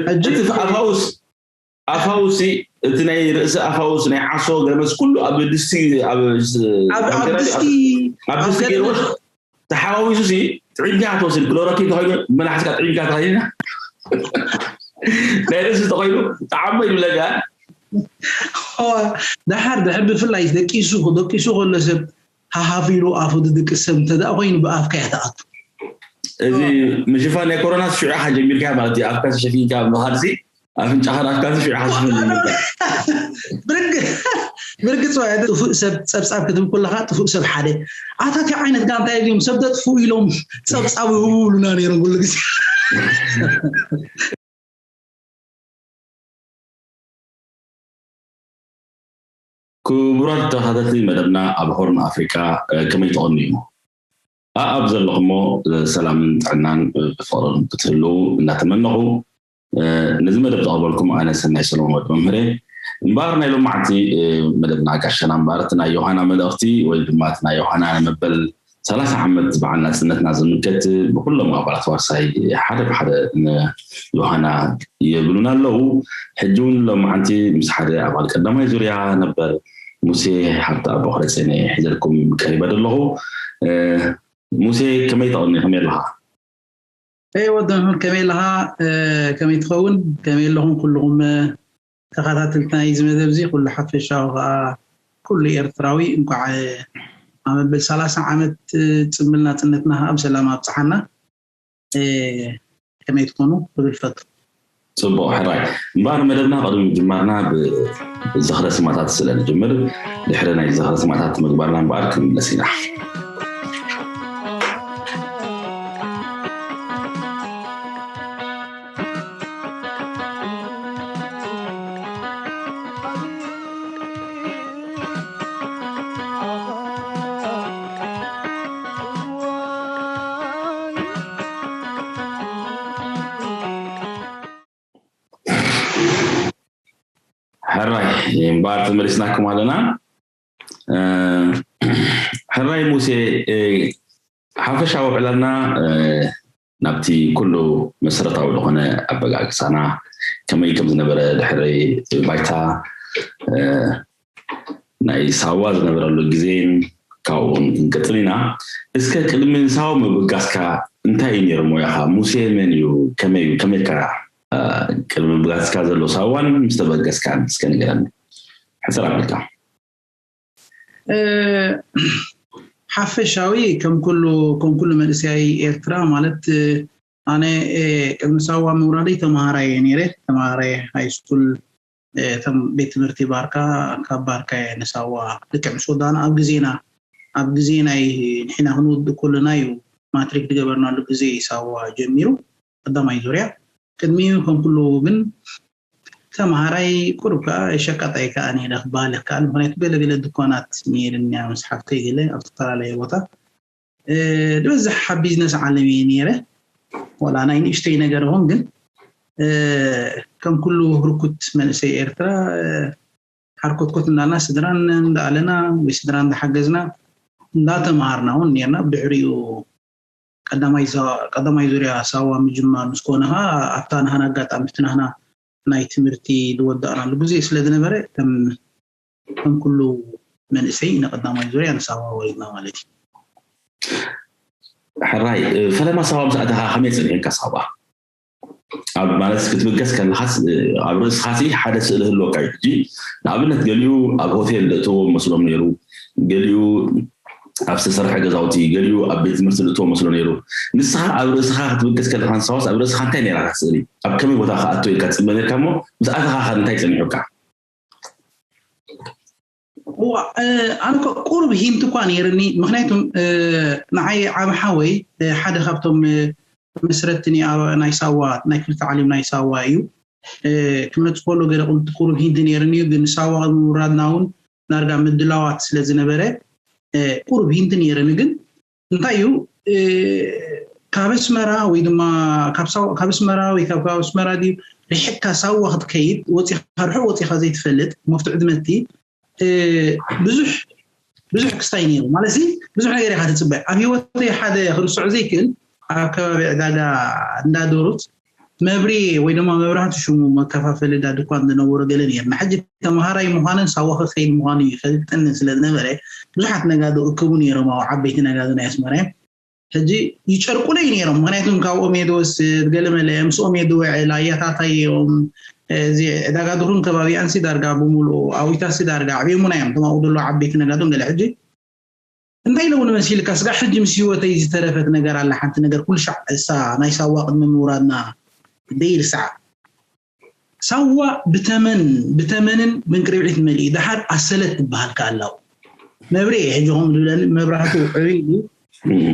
ሕጂ እቲ ኣፋውስ ኣፋውሲ፣ እቲ ናይ ርእሲ ኣፋውስ፣ ናይ ዓሶ ገመስ ኩሉ ኣብ ድስቲ ኣብ ስ- ኣብ ኣብ ኣብ ገራዲ ድስቲ ኣብ ኣብ ድስቲ ገራዲ ገይርዎስ ተሓዋዊሱ ሲ ጥዒምካ ትወስድ። ክሎሮኪን ተኮይኑ መናሕስካ ጥዒምካ ተኸይና ናይ ርእሲ ተኮይኑ ጣዕሞ ይብለካ። ዋ፣ ደሓር ድሕር ብፍላይ ደቂሱ ደቂሱ ከሎ ሰብ ሃሃፍ ኢሉ ኣፉ ድድቅስ ሰብ እንተ ደኣ ኮይኑ ብኣፍካ እያ ትኣቱ። እዚ ምሽፋን ናይ ኮሮና ሽዑ ኢኻ ጀሚርካ ማለት እዩ። ኣፍካ ሸፊንካ ምኻድ ሲ ኣፍንጫኻን ኣፍካ ሲ ሽዑ ኢኻ ትሽፍን ጀሚርካ። ብርግ ብርግጽ ዋይ ጥፉእ ሰብ ጸብጻብ ክትብል ከለኻ ጥፉእ ሰብ ሓደ ኣታ እንታይ ዓይነት ጋንታ እዮም ሰብ ደጥፉ ኢሎም ጸብጻብ ይህቡ ይብሉና ነይሮም ኩሉ ግዜ። ክቡራት ተኸታተልቲ መደብና ኣብ ሆርን ኣፍሪቃ እ፣ ከመይ ትቐኑ እዩ? ኣኣብ ዘለኹሞ እ፣ ሰላምን ጥዕናን እ፣ ፍቕርን ክትህልው እናተመነኹ እ፣ ነዚ መደብ ዝቐበልኩም ኣነ ሰናይ ሰለሞን ወዲ መምህሬ እምበኣር ናይ ሎማዓንቲ እ፣ መደብና ጋሻና እምበኣር እቲ ናይ ዮሃና መልእኽቲ ወይ ድማ እቲ ናይ ዮሃና መበል ሰላሳ ዓመት በዓል ናጽነትና ዝምልከት ብኩሎም ኣባላት ዋርሳይ ሓደ ብሓደ ንዮሃና የብሉና ኣለዉ። ሕጂ እውን ሎማዓንቲ ምስ ሓደ ኣባል ቀዳማይ ዙርያ ነበር ሙሴ ሃብተ ኣቦ ክረጼነ ሒዘልኩም ቀሪበ ዘለኹ። እ፣ ሙሴ ከመይ ተቐኒ ከመይ ኣለኻ? ይ ወዲ መምህር ከመይ ኣለኻ? እ፣ ከመይ ትኸውን? ከመይ ኣለኹም ኩልኹም እ፣ ተኸታተልቲ ናይ እዚ መደብ እዚ ኩሉ ሓፈሻዊ ከዓ ኩሉ ኤርትራዊ እንኳዕ እ፣ ኣብ መበል ሰላሳ ዓመት እ፣ ጽምብል ናጽነትና ከዓ ብሰላም ኣብጽሓና። እ፣ ከመይ ትኾኑ ክብል ፈቱ። ጽቡቕ ሕራይ እምበኣር መደብና ቅድሚ ምጅማርና ብዝኽረ ስማታት ስለ ንጅምር ድሕሪ ናይ ዝኽረ ስማታት ምግባርና እምበኣር ክንምለስ ኢና። ሕራይ እምበኣር ተመሊስናኩም ኣለና። እ፣ ሕራይ ሙሴ እ፣ ሓፈሻዊ ዕላልና እ፣ ናብቲ ኩሉ መሰረታዊ ዝኾነ ኣበጋግሳና ከመይ ከም ዝነበረ ድሕሪ ባይታ እ፣ ናይ ሳዋ ዝነበረሉ ግዜን ካብኡ እውን ክንቅፅል ኢና። እስከ ቅድሚ ንሳዋ ምብጋስካ እንታይ እዩ ነይሩ ሞያኻ? ሙሴ መን እዩ? ከመይ እዩ? ከመይ ኢልካ እ፣ ቅድሚ ምብጋስካ ዘሎ ሳዋን ምስ ተበገስካን እስከ ንገረኒ ሕፅር ኣቢልካ። እ፣ ሓፈሻዊ ከም ኩሉ ከም ኩሉ መንእሰያይ ኤርትራ ማለት እ፣ ኣነ እ፣ ቅድሚ ሳዋ ምውራደይ ተምሃራይ እየ ነይረ። ተምሃራይ ሃይ ስኩል እ፣ ከም ቤት ትምህርቲ ባርካ ካብ ባርካ እየ ንሳዋ ልክዕ ምስ ወዳእና ኣብ ግዜና ኣብ ግዜ ናይ ንሕና ክንውድእ ከለና እዩ ማትሪክ ዝገበርናሉ ግዜ እዩ ሳዋ ጀሚሩ ቀዳማይ ዙርያ። ቅድሚኡ ከም ኩሉ ግን ተምሃራይ ቁሩብ ከዓ ሸቃጣይ ከዓ ነይረ ክበሃል ይከኣል። ምክንያቱ ገለገለ ድኳናት ነይርንያ ምስ ሓፍተይ ገለ ኣብ ዝተፈላለየ ቦታ እ፣ ዝበዝሕ ኣብ ቢዝነስ ዓለም እየ ነይረ። ዋላ ናይ ንእሽተይ ነገር ይኹን ግን እ፣ ከም ኩሉ ህርኩት መንእሰይ ኤርትራ እ፣ ሓርኮትኮት እንዳልና ስድራን እንዳኣለና ወይ ስድራ እንዳሓገዝና እንዳተምሃርና እውን ነርና። ብድሕሪኡ ቀዳማይ ዛ- ቀዳማይ ዙርያ ሳዋ ምጅማር ምስ ኮነ ከዓ ኣብታ ናህና ኣጋጣሚ እቲ ናህና ናይ ትምህርቲ ዝወዳእናሉ ግዜ ስለ ዝነበረ ከም ከም ኩሉ መንእሰይ ንቀዳማይ ዙርያ ንሳዋ ወሪድና ማለት እዩ። ሕራይ እ፣ ፈለማ ሳዋ ምስ ኣተኻ ከመይ ጸኒሑካ ሳዋ? ኣብ ማለት ክትብገስ ከለኻስ እ፣ ኣብ ርእስኻሲ ሓደ ስእሊ ህልወካ እዩ። ሕጂ ንኣብነት ገሊኡ ኣብ ሆቴል ዘእተዎ መስሎም ነይሩ፣ ገሊኡ ኣብ ዝተሰርሐ ገዛውቲ፣ ገሊኡ ኣብ ቤት ትምህርቲ ዘእተዎ መስሎ ነይሩ። ንስኻ ኣብ ርእስኻ ክትብገስ ከለኻ ንሳዋስ ኣብ ርእስኻ እንታይ ነይራ እታ ስእሊ? ኣብ ከመይ ቦታ ክኣቱ ኢልካ ትጽበ ነርካ እሞ ምስ ኣተኻ ከ እንታይ ጸኒሑካ? እዋ እ፣ ኣነ እኮ ቁሩብ ሂንት እኳ ነይርኒ። ምክንያቱም እ፣ ንዓይ ዓብ ሓወይ እ፣ ሓደ ካብቶም እ፣ መስረትቲ ናይ ኣባ- ናይ ሳዋ ናይ ክልተ ዓሊም ናይ ሳዋ እዩ። እ፣ ክመጽእ ከሎ ገለ ቁሩብ ቁሩብ ሂንት ነይርኒ እዩ፣ ግን ንሳዋ ምውራድና እውን ናርጋ ምድላዋት ስለ ዝነበረ እ፣ ቁሩብ ሂንት ነይርኒ። ግን እንታይ እዩ እ፣ ካብ ኣስመራ ወይ ድማ ካብ ሳዋ- ካብ ኣስመራ ወይ ካብ ካብ ኣስመራ ድዩ ርሒቅካ ሳዋ ክትከይድ ወፂኻ ርሑቅ ወፂኻ ዘይትፈልጥ መፍትዑ ትመቲ እ፣ ብዙሕ ብዙሕ ክስታይ ነይሩ ማለት ሲ ብዙሕ ነገር ኢኻ ትፅበ ኣብ ህይወተይ ሓደ ክርስዖ ዘይክእል ኣብ ከባቢ ዕዳጋ እንዳደሩት መብርሂ ወይ ድማ መብራህቲ ሽሙ መከፋፈሊ እንዳ ድኳን ዝነበሮ ገለ ነይርና። ሕጂ ተምሃራይ ምዃንን ሳዋ ክኸይድ ምዃኑ ይፈልጥኒ ስለ ዝነበረ ብዙሓት ነጋዶ እከቡ ነይሮም፣ ኣብ ዓበይቲ ነጋዶ ናይ ኣስመራ እዮም። ሕጂ ይጨርቁለይ ነይሮም፣ ምክንያቱም ካብኦም እየ ዝወስድ፣ ገለ መለ ምስኦም እየ ዝውዕል፣ ኣያታታይ እዮም። እዚ ዕዳጋ ድኹን ከባቢኣንሲ ዳርጋ ብምሉኡ ኣዊታሲ ዳርጋ ኣዕብዮሙና እዮም፣ እቶም ኣብኡ ዘለዉ ዓበይቲ ነጋዶን ገለ። ሕጂ እንታይ ኢለ እውን መሲልካ ስጋ ሕጂ ምስ ህይወተይ ዝተረፈት ነገር ኣላ። ሓንቲ ነገር ኩሉ ሻዕ እሳ ናይ ሳዋ ቅድሚ ምውራድና ደይርሳዓ። ሳዋ ብተመን ብተመንን ብንቅሪብዒት መሊኡ ደሓር ኣሰለት ትበሃል ከኣላው መብሬ ሕጂ ከም ዝብለኒ መብራህቱ ዕብይ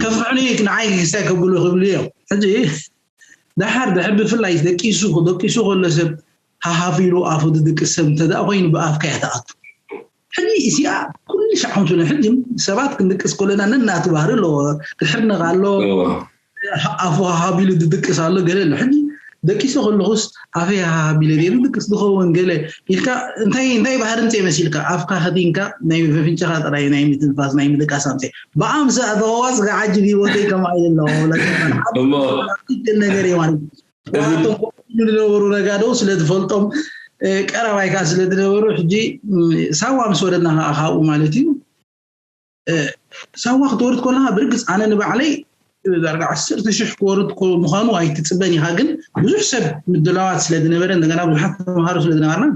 ከፍዕኑ ንዓይ ክሳይ ከብሉ ክብሉ እዮም። ሕጂ ደሓር ድሕር ብፍላይ ደቂሱ ደቂሱ ከሎ ሰብ ሃሃፍ ኢሉ ኣፉ ዝድቅስ ሰብ እንተ ደኣ ኮይኑ ብኣፍካ እያ ትኣቱ። ሕጂ እዚኣ ኩሉ ሻዕ ከም ትብለን ሕጂ ሰባት ክንድቅስ ከለና ነናቱ ባህሪ ኣለዎ። ድሕር ነቓ ኣሎ፣ ኣፉ ሃሃብ ኢሉ ዝድቅስ ኣሎ፣ ገለ ኣሎ። ሕጂ ደቂሰ ከለኹስ ኣፈይ ሃሃብ ኢለ ድየ ዝድቅስ ዝኸውን ገለ ኢልካ እንታይ እንታይ ባህሪ ምፅእ መሲልካ ኣፍካ ከቲንካ ናይ ኣፍንጫኻ ጥራይ ናይ ምትንፋስ ናይ ምድቃስ ኣምፅእ ብኣምሳ ተኸዋስ ጋዓጅብ ህይወተይ ከምኣ ኢለ ኣለዎ። እሞ ነገር እዩ ማለት እዩ። እቶም ዝነበሩ ነጋዶ ስለ ዝፈልጦም ቀረባይ ከዓ ስለ ዝነበሩ ሕጂ ሳዋ ምስ ወረድና ከዓ ካብኡ ማለት እዩ። ሳዋ ክትወርድ ከለካ ብርግፅ ኣነ ንባዕለይ ዳርጋ ዓሰርተ ሽሕ ክወርድ ምዃኑ ኣይትፅበን ኢኻ፣ ግን ብዙሕ ሰብ ምድላዋት ስለ ዝነበረ እንደገና ብዙሓት ተምሃሮ ስለ ዝነበርና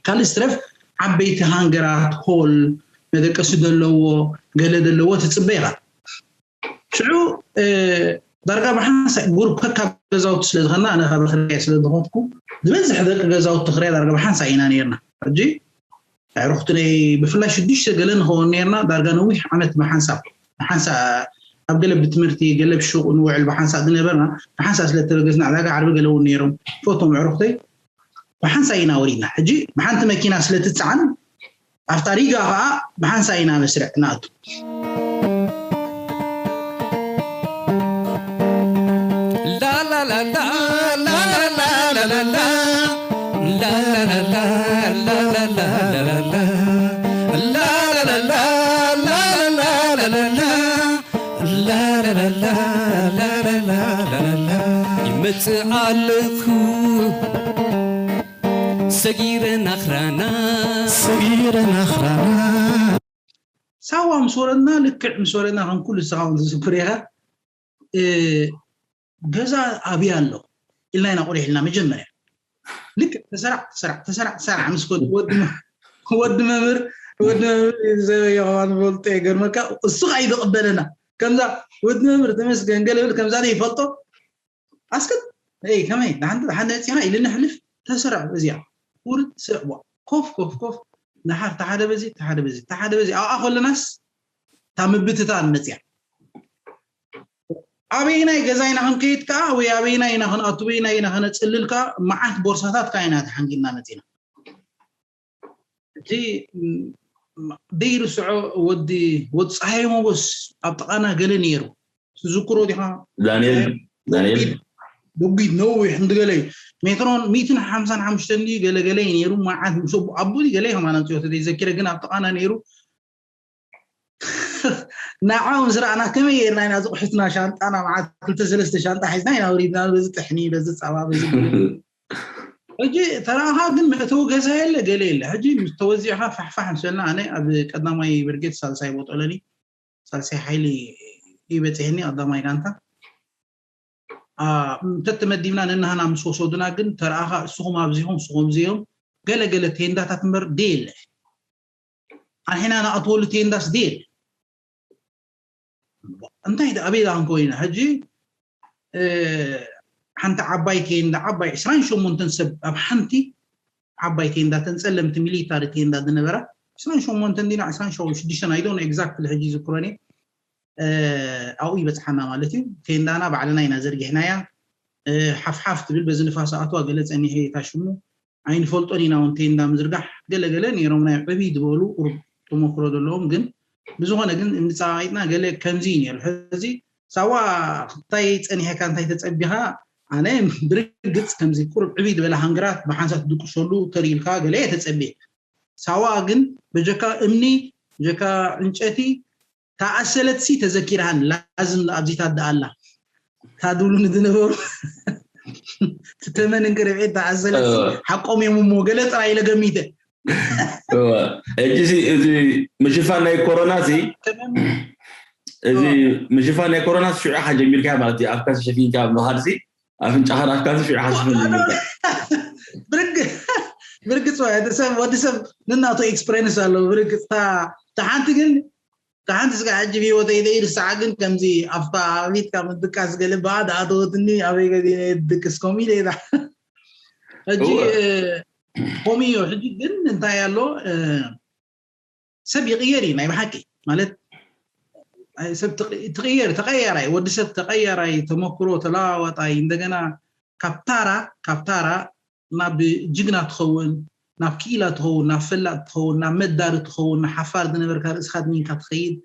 ካልእ ስትረፍ ዓበይቲ ሃንገራት ሆል መደቀሲ ዘለዎ ገለ ዘለዎ ትፅበ ኢኻ። ሽዑ ዳርጋ ብሓንሳእ ጉሩብ ከካብ ገዛውቲ ስለ ዝኸና ኣነ ካብ ክርያ ስለ ዝኸድኩ ዝበዝሕ ደቂ ገዛውቲ ክርያ ዳርጋ ብሓንሳእ ኢና ነርና። ሕጂ ኣዕሩኽቲ ናይ ብፍላይ ሽዱሽተ ገለ ንኸውን ነርና ዳርጋ ነዊሕ ዓመት ብሓንሳእ ብሓንሳእ ኣብ ገለ ብትምህርቲ ገለ ብሹቕ ንውዕል ብሓንሳእ ዝነበርና ብሓንሳእ ስለ ተበገስና ዕዳጋ ዓርቢ ገለ እውን ነይሮም ፎቶም ኣዕሩኽተይ ብሓንሳእ ኢና ወሪድና። ሕጂ ብሓንቲ መኪና ስለ ትፀዓን ኣብታ ሪጋ ከዓ ብሓንሳእ ኢና መስርዕ ንኣቱ። ይመጽእ ኣለኹ ሰጊረ ናኽራና ሰጊረ ናኽራና። ሳዋ ምስ ወረድና ልክዕ ምስ ወረድና ከም ኩሉ ንስኻ እውን ትዝክር ኢኻ። ገዛ ኣብይ ኣሎ ኢልና ኢና ቁሪሕ ኢልና መጀመርያ ልክዕ ተሰራዕ ተሰራዕ ተሰራዕ ተሰራዕ ምስ ከዱ ወዲ መምህር ወዲ መምህር ዘበየ ከማን ፈልጦ የገርመካ እሱ ከዓ ይዝቕበለና ከምዛ ወዲ መምህር ተመስገን ገለ ብል ከምዛ ይፈልጦ ኣስከት ይ ከመይ ደሓን ደሓን ነፂኻ ኢልና ሕልፍ ተሰራዕ እዚኣ ውርድ ስዕዋ ኮፍ ኮፍ ኮፍ ንሓር ተሓደ በዚ ተሓደ በዚ ተሓደ በዚ ኣብኣ ከለናስ እታ ምብትታን መፅያ ኣበይናይ ገዛ ኢና ክንከይድ ከዓ ወይ ኣበይናይ ኢና ክንኣቱ በይናይ ኢና ከነፅልል ከዓ መዓት ቦርሳታት ከዓ ኢና ተሓንጊልና መፂና እቲ ደይርስዖ ወዲ ወዲ ፀሃይ ሞጎስ ኣብ ጥቓና ገለ ነይሩ ትዝክሮ ዲኻ ዳንኤል ዳንኤል ዱጊት ነዊሕ እንድገለ እዩ ሜትሮን ሚትን ሓምሳን ሓሙሽተን ድዩ ገለ ገለ እዩ ነይሩ መዓት ምስ ኣቦ ድዩ ገለ ከማን ኣምፅኦ ተዘይዘኪረ ግን ኣብ ጥቓና ነይሩ ንዓ ምስ ረኣና ከመይ ጌርና ኢና ዝቑሕትና ሻንጣና መዓት ክልተ ሰለስተ ሻንጣ ሒዝና ኢና ወሪድና በዚ ጥሕኒ በዚ ፃባ በዚ ሕጂ ተራኻ ግን መእተዊ ገዛ የለ ገለ የለ ሕጂ ምስ ተወዚዕካ ፋሕፋሕ ምስ በልና ኣነ ኣብ ቀዳማይ ብርጌድ ሳልሳይ ቦጦለኒ ሳልሳይ ሓይሊ ይበፅሐኒ ቀዳማይ ጋንታ እንተተመዲብና ነናህና ምስ ወሰዱና ግን ተረኣኻ እስኹም ኣብዚኹም እስኹም እዚኦም ገለ ገለ ቴንዳታት እምበር ደ የለ ኣንሒና ንኣትወሉ ቴንዳስ ደ የለ እንታይ ኣበይ ዳ ክንከው ኢና ሕጂ ሓንቲ ዓባይ ቴንዳ ዓባይ ዕስራን ሸሞንተን ሰብ ኣብ ሓንቲ ዓባይ ቴንዳ ተን ፀለምቲ ሚሊታሪ ቴንዳ ዝነበራ ዕስራን ሸሞንተን ዲና ዕስራን ሽዱሽተን ኣይዶን ኤግዛክትሊ ሕጂ ዝክሮን ኣብኡ ይበፅሓና ማለት እዩ ቴንዳና ባዕልና ኢና ዘርጊሕናያ ሓፍሓፍ ትብል በዚ ንፋስ ኣትዋ ገለ ፀኒሐ የታ ሽሙ ኣይንፈልጦን ኢና እውን ቴንዳ ምዝርጋሕ ገለገለ ነይሮም ናይ ዕብይ ዝበሉ ቁሩብ ተመክሮ ዘለዎም ግን ብዝኾነ ግን እንፃባቂጥና ገለ ከምዚ እዩ ነይሩ ሕዚ ሳዋ እንታይ ፀኒሐካ እንታይ ተፀቢኻ ኣነ ብርግፅ ከምዚ ቁሩብ ዕብይ ዝበለ ሃንግራት ብሓንሳብ ትድቅሰሉ ተሪኢልካ ገለ እየ ተፀቢየ ሳዋ ግን በጀካ እምኒ በጀካ ዕንጨቲ ታኣሰለትሲ ተዘኪርሃን ላዝም ኣብዚታት ደኣላ ታድብሉ ንዝነበሩ ተመን እንቅርቤት ተኣዘለት ሓቆም እዮም እሞ ገለ ጥራይ ኢለ ገሚተ። ሕጂ እዚ ምሽፋን ናይ ኮሮና ሲ እዚ ምሽፋን ናይ ኮሮና ሽዑ ኢኻ ጀሚርካ ማለት እዩ። ኣፍካ ሸፊንካ ምኻድ ሲ ኣፍንጫኻን ኣፍካ ሽዑ ኢኻ ሸፈን ጀሚርካ። ብርግፅ ሰብ ወዲ ሰብ ንናቱ ኤክስፕሬንስ ኣለዎ። ብርግፅ ተሓንቲ ግን ተሓንቲ ስጋ ሕጂ ብህይወተይ ዘይርስዓ ግን ከምዚ ኣፍካ ኣቢትካ ምድቃስ ገለ በኣ ደኣተወትኒ ኣበይ ገዜ ድቅስ ከምኡ ኢለ ኢላ ሕጂ ከምኡ እዩ። ሕጂ ግን እንታይ ኣሎ ሰብ ይቕየር እዩ ናይ ብሓቂ ማለት ሰብ ትቕየር ተቐያራይ ወዲ ሰብ ተቐያራይ ተመክሮ ተለዋዋጣይ እንደገና ካብ ታራ ካብ ታራ ናብ ጅግና ትኸውን ናብ ክኢላ ትኸውን ናብ ፈላጥ ትኸውን ናብ መዳሪ ትኸውን ናብ ሓፋር ዝነበርካ ርእስኻ ድሚንካ ትኸይድ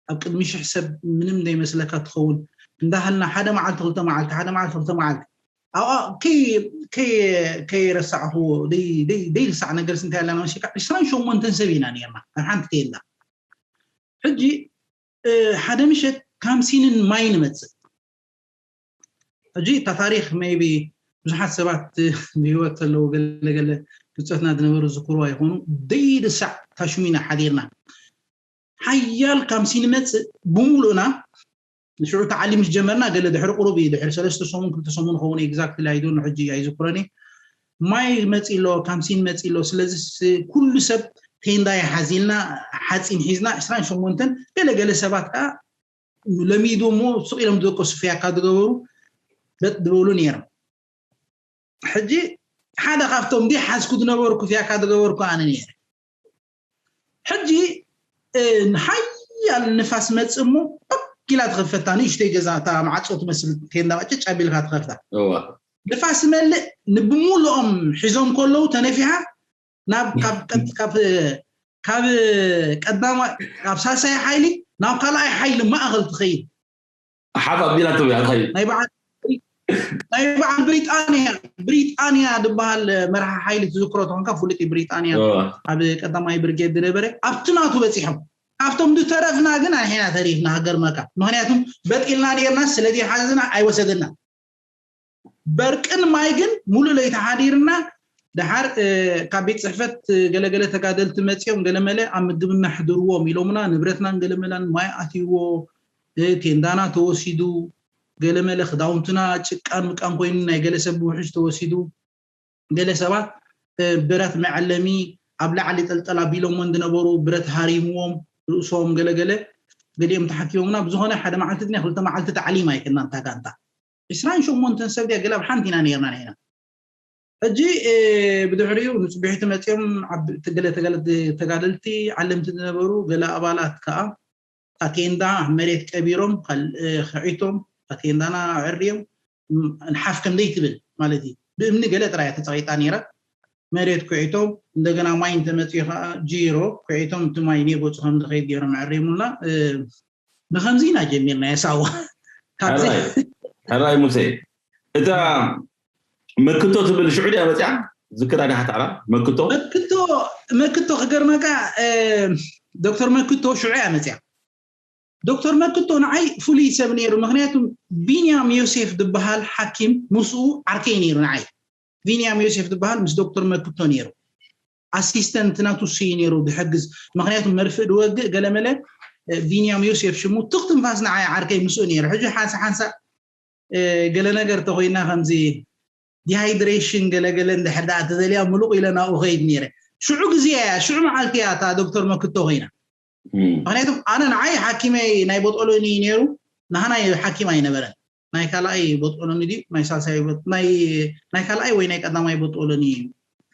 ኣብ ቅድሚ ሽሕ ሰብ ምንም ዘይመስለካ ትኸውን እንዳሃልና ሓደ መዓልቲ ክልተ መዓልቲ ሓደ መዓልቲ ክልተ መዓልቲ ኣብኣ ከይረሳዕኽዎ ዘይርሳዕ ነገር ስንታይ ኣለና መሲካ ዕስራን ሸሞንተን ሰብ ኢና ነርና ኣብ ሓንቲ ቴንዳ ሕጂ ሓደ ምሸት ካምሲንን ማይ ንመፅእ ሕጂ እታ ታሪክ maybe ብዙሓት ሰባት ብህይወት ዘለዉ ገለገለ ብፀትና ዝነበሩ ዝክሩ ኣይኮኑ ደይርሳዕ ታሽሙ ኢና ሓዲርና ሓያል ካምሲ ንመፅእ ብሙሉእና ንሽዑ ተዓሊም ዝጀመርና ገለ ድሕሪ ቁሩብ እዩ ድሕሪ ሰለስተ ሰሙን ክልተ ሰሙን ኸውን exactly ኣይዶን ሕጂ ኣይዝክሮን ማይ መፂ ኣሎ ካምሲን መፂ ኣሎ ስለዚ ኩሉ ሰብ ቴንዳ ይሓዚልና ሓፂን ሒዝና ዕስራን ሸሞንተን ገለገለ ሰባት ከዓ ለሚዱ እሞ ስቕ ኢሎም ዝደቀሱ ፍያካ ዝገበሩ በጥ ዝበሉ ነይሮም ሕጂ ሓደ ካብቶም ዲ ሓዝኩ ዝነበርኩ ፍያካ ዝገበርኩ ኣነ ነይረ ሕጂ ሓያል ንፋስ መፅ እሞ ኪላ ትኸፈታ ንእሽተይ ገዛ እታ ማዓፆ ትመስል ቴንዳ ጭጭ ኣቢልካ ትኸፍታ ንፋስ መልእ ንብሙሉኦም ሒዞም ከለዉ ተነፊሓ ናብ ካብ ቀዳማ ካብ ሳልሳይ ሓይሊ ናብ ካልኣይ ሓይሊ ማእኸል ትኸይድ ሓፍ ኣቢላቶ እያ ትኸይድ ናይ በዓል ናይ በዓል ብሪጣንያ ብሪጣንያ ዝበሃል መርሓ ሓይሊ ትዝክሮ ተኾንካ ፍሉጥ እዩ ብሪጣንያ ኣብ ቀዳማይ ብርጌድ ዝነበረ ኣብቲ ናቱ በፂሖም ካብቶም ዝተረፍና ግን ኣንሒና ተሪፍና ሃገር መካ ምክንያቱም በጢልና ነርና ስለዚ ሓዝና ኣይወሰደና በርቅን ማይ ግን ሙሉእ ለይቲ ሓዲርና ደሓር ካብ ቤት ፅሕፈት ገለገለ ተጋደልቲ መፂኦም ገለመለ ኣብ ምግብና ሕድርዎም ኢሎምና ንብረትናን ገለመላን ማይ ኣትይዎ ቴንዳና ተወሲዱ ገለመለ ክዳውንትና ጭቃን ምቃን ኮይኑ ናይ ገለ ሰብ ውሕጅ ተወሲዱ ገለ ሰባት ብረት መዐለሚ ኣብ ላዕሊ ጠልጠል ኣቢሎሞ ዝነበሩ ብረት ሃሪምዎም ርእሶም ገለገለ ገሊኦም ተሓኪሞምና ብዝኾነ ሓደ መዓልቲ ድና ክልተ መዓልቲ ተዓሊም ኣይክና እንታ ጋንታ ዕስራን ሸሞንተን ሰብ ድያ ገለ ኣብ ሓንቲ ኢና ነርና ነና ሕጂ ብድሕሪኡ ንፅቢሒቲ መፅኦም ገለ ተጋደልቲ ዓለምቲ ዝነበሩ ገለ ኣባላት ከዓ ኣቴንዳ መሬት ቀቢሮም ክዒቶም ኣቴንዳና ዕርዮም ንሓፍ ከምዘይ ትብል ማለት እዩ ብእምኒ ገለ ጥራይ ተፀቂጣ ነይራ መሬት ኩዒቶም እንደገና ማይ እንተመፅኡ ከዓ ጂሮ ኩዒቶም እቲ ማይ ኔጎፁ ከም ዝኸይድ ገይሮም ዕርየሙልና ብከምዚ ኢና ጀሚርና የሳዋ ሕራይ ሙሴ እታ መክቶ ትብል ሽዑ ድያ መፅያ ዝክራ ዲካ ታዕላ መክቶ መክቶ ክገርመካ ዶክተር መክቶ ሽዑ እያ መፅያ ዶክተር መክቶ ንዓይ ፍሉይ ሰብ ነይሩ ምክንያቱ ቢንያም ዮሴፍ ዝበሃል ሓኪም ምስኡ ዓርከይ ነይሩ ንዓይ ቢንያም ዮሴፍ ዝበሃል ምስ ዶክተር መክቶ ነይሩ ኣሲስተንት ናቱ ሲ ነይሩ ዝሕግዝ ምክንያቱ መርፍእ ዝወግእ ገለመለ ቢንያም ዮሴፍ ሽሙ ትኽ ትንፋስ ንዓይ ዓርከይ ምስኡ ነይሩ ሕጂ ሓንሳ ሓንሳ ገለ ነገር ተኮይና ከምዚ ዲሃይድሬሽን ገለገለ እንድሕር ደኣ ተደልያ ምሉቕ ኢለ ናብኡ ከይድ ነይረ ሽዑ ግዜ እያ ሽዑ መዓልቲ እያ እታ ዶክተር መክቶ ኮይና ምክንያቱ ኣነ ንዓይ ሓኪመይ ናይ ቦጦሎኒ ነይሩ ንሃናይ ሓኪም ኣይነበረን ናይ ካልኣይ ቦጦሎኒ ድዩ ናይ ሳልሳይ ናይ ካልኣይ ወይ ናይ ቀዳማይ ቦጦሎኒ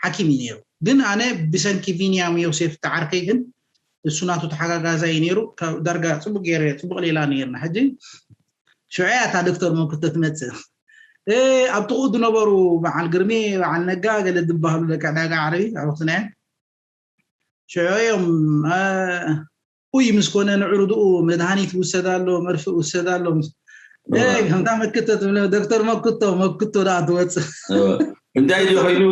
ሓኪም እዩ ነይሩ ግን ኣነ ብሰንኪ ቪንያም ዮሴፍ ተዓርከይ ግን እሱ ናቱ ተሓጋጋዛይ ነይሩ ዳርጋ ፅቡቅ ገይረ ፅቡቅ ሌላ ነይርና ሕጂ ሽዑያ እታ ዶክተር መክቶ ትመፅእ ኣብ ጥቕኡ ዝነበሩ በዓል ግርሚ በዓል ነጋ ገለ ዝበሃሉ ደቂ ዕዳጋ ዓረቢ ኣበክትናዮም ሽዑ እዮም ኡይ ምስ ኮነ ንዕሩድኡ መድሃኒት ውሰድ ኣሎ መርፍእ ውሰድ ኣሎ ከምታ መክቶ ትብለ ዶክተር መክቶ መክቶ ደኣ ትወፅእ እንታይ ድዩ ኮይኑ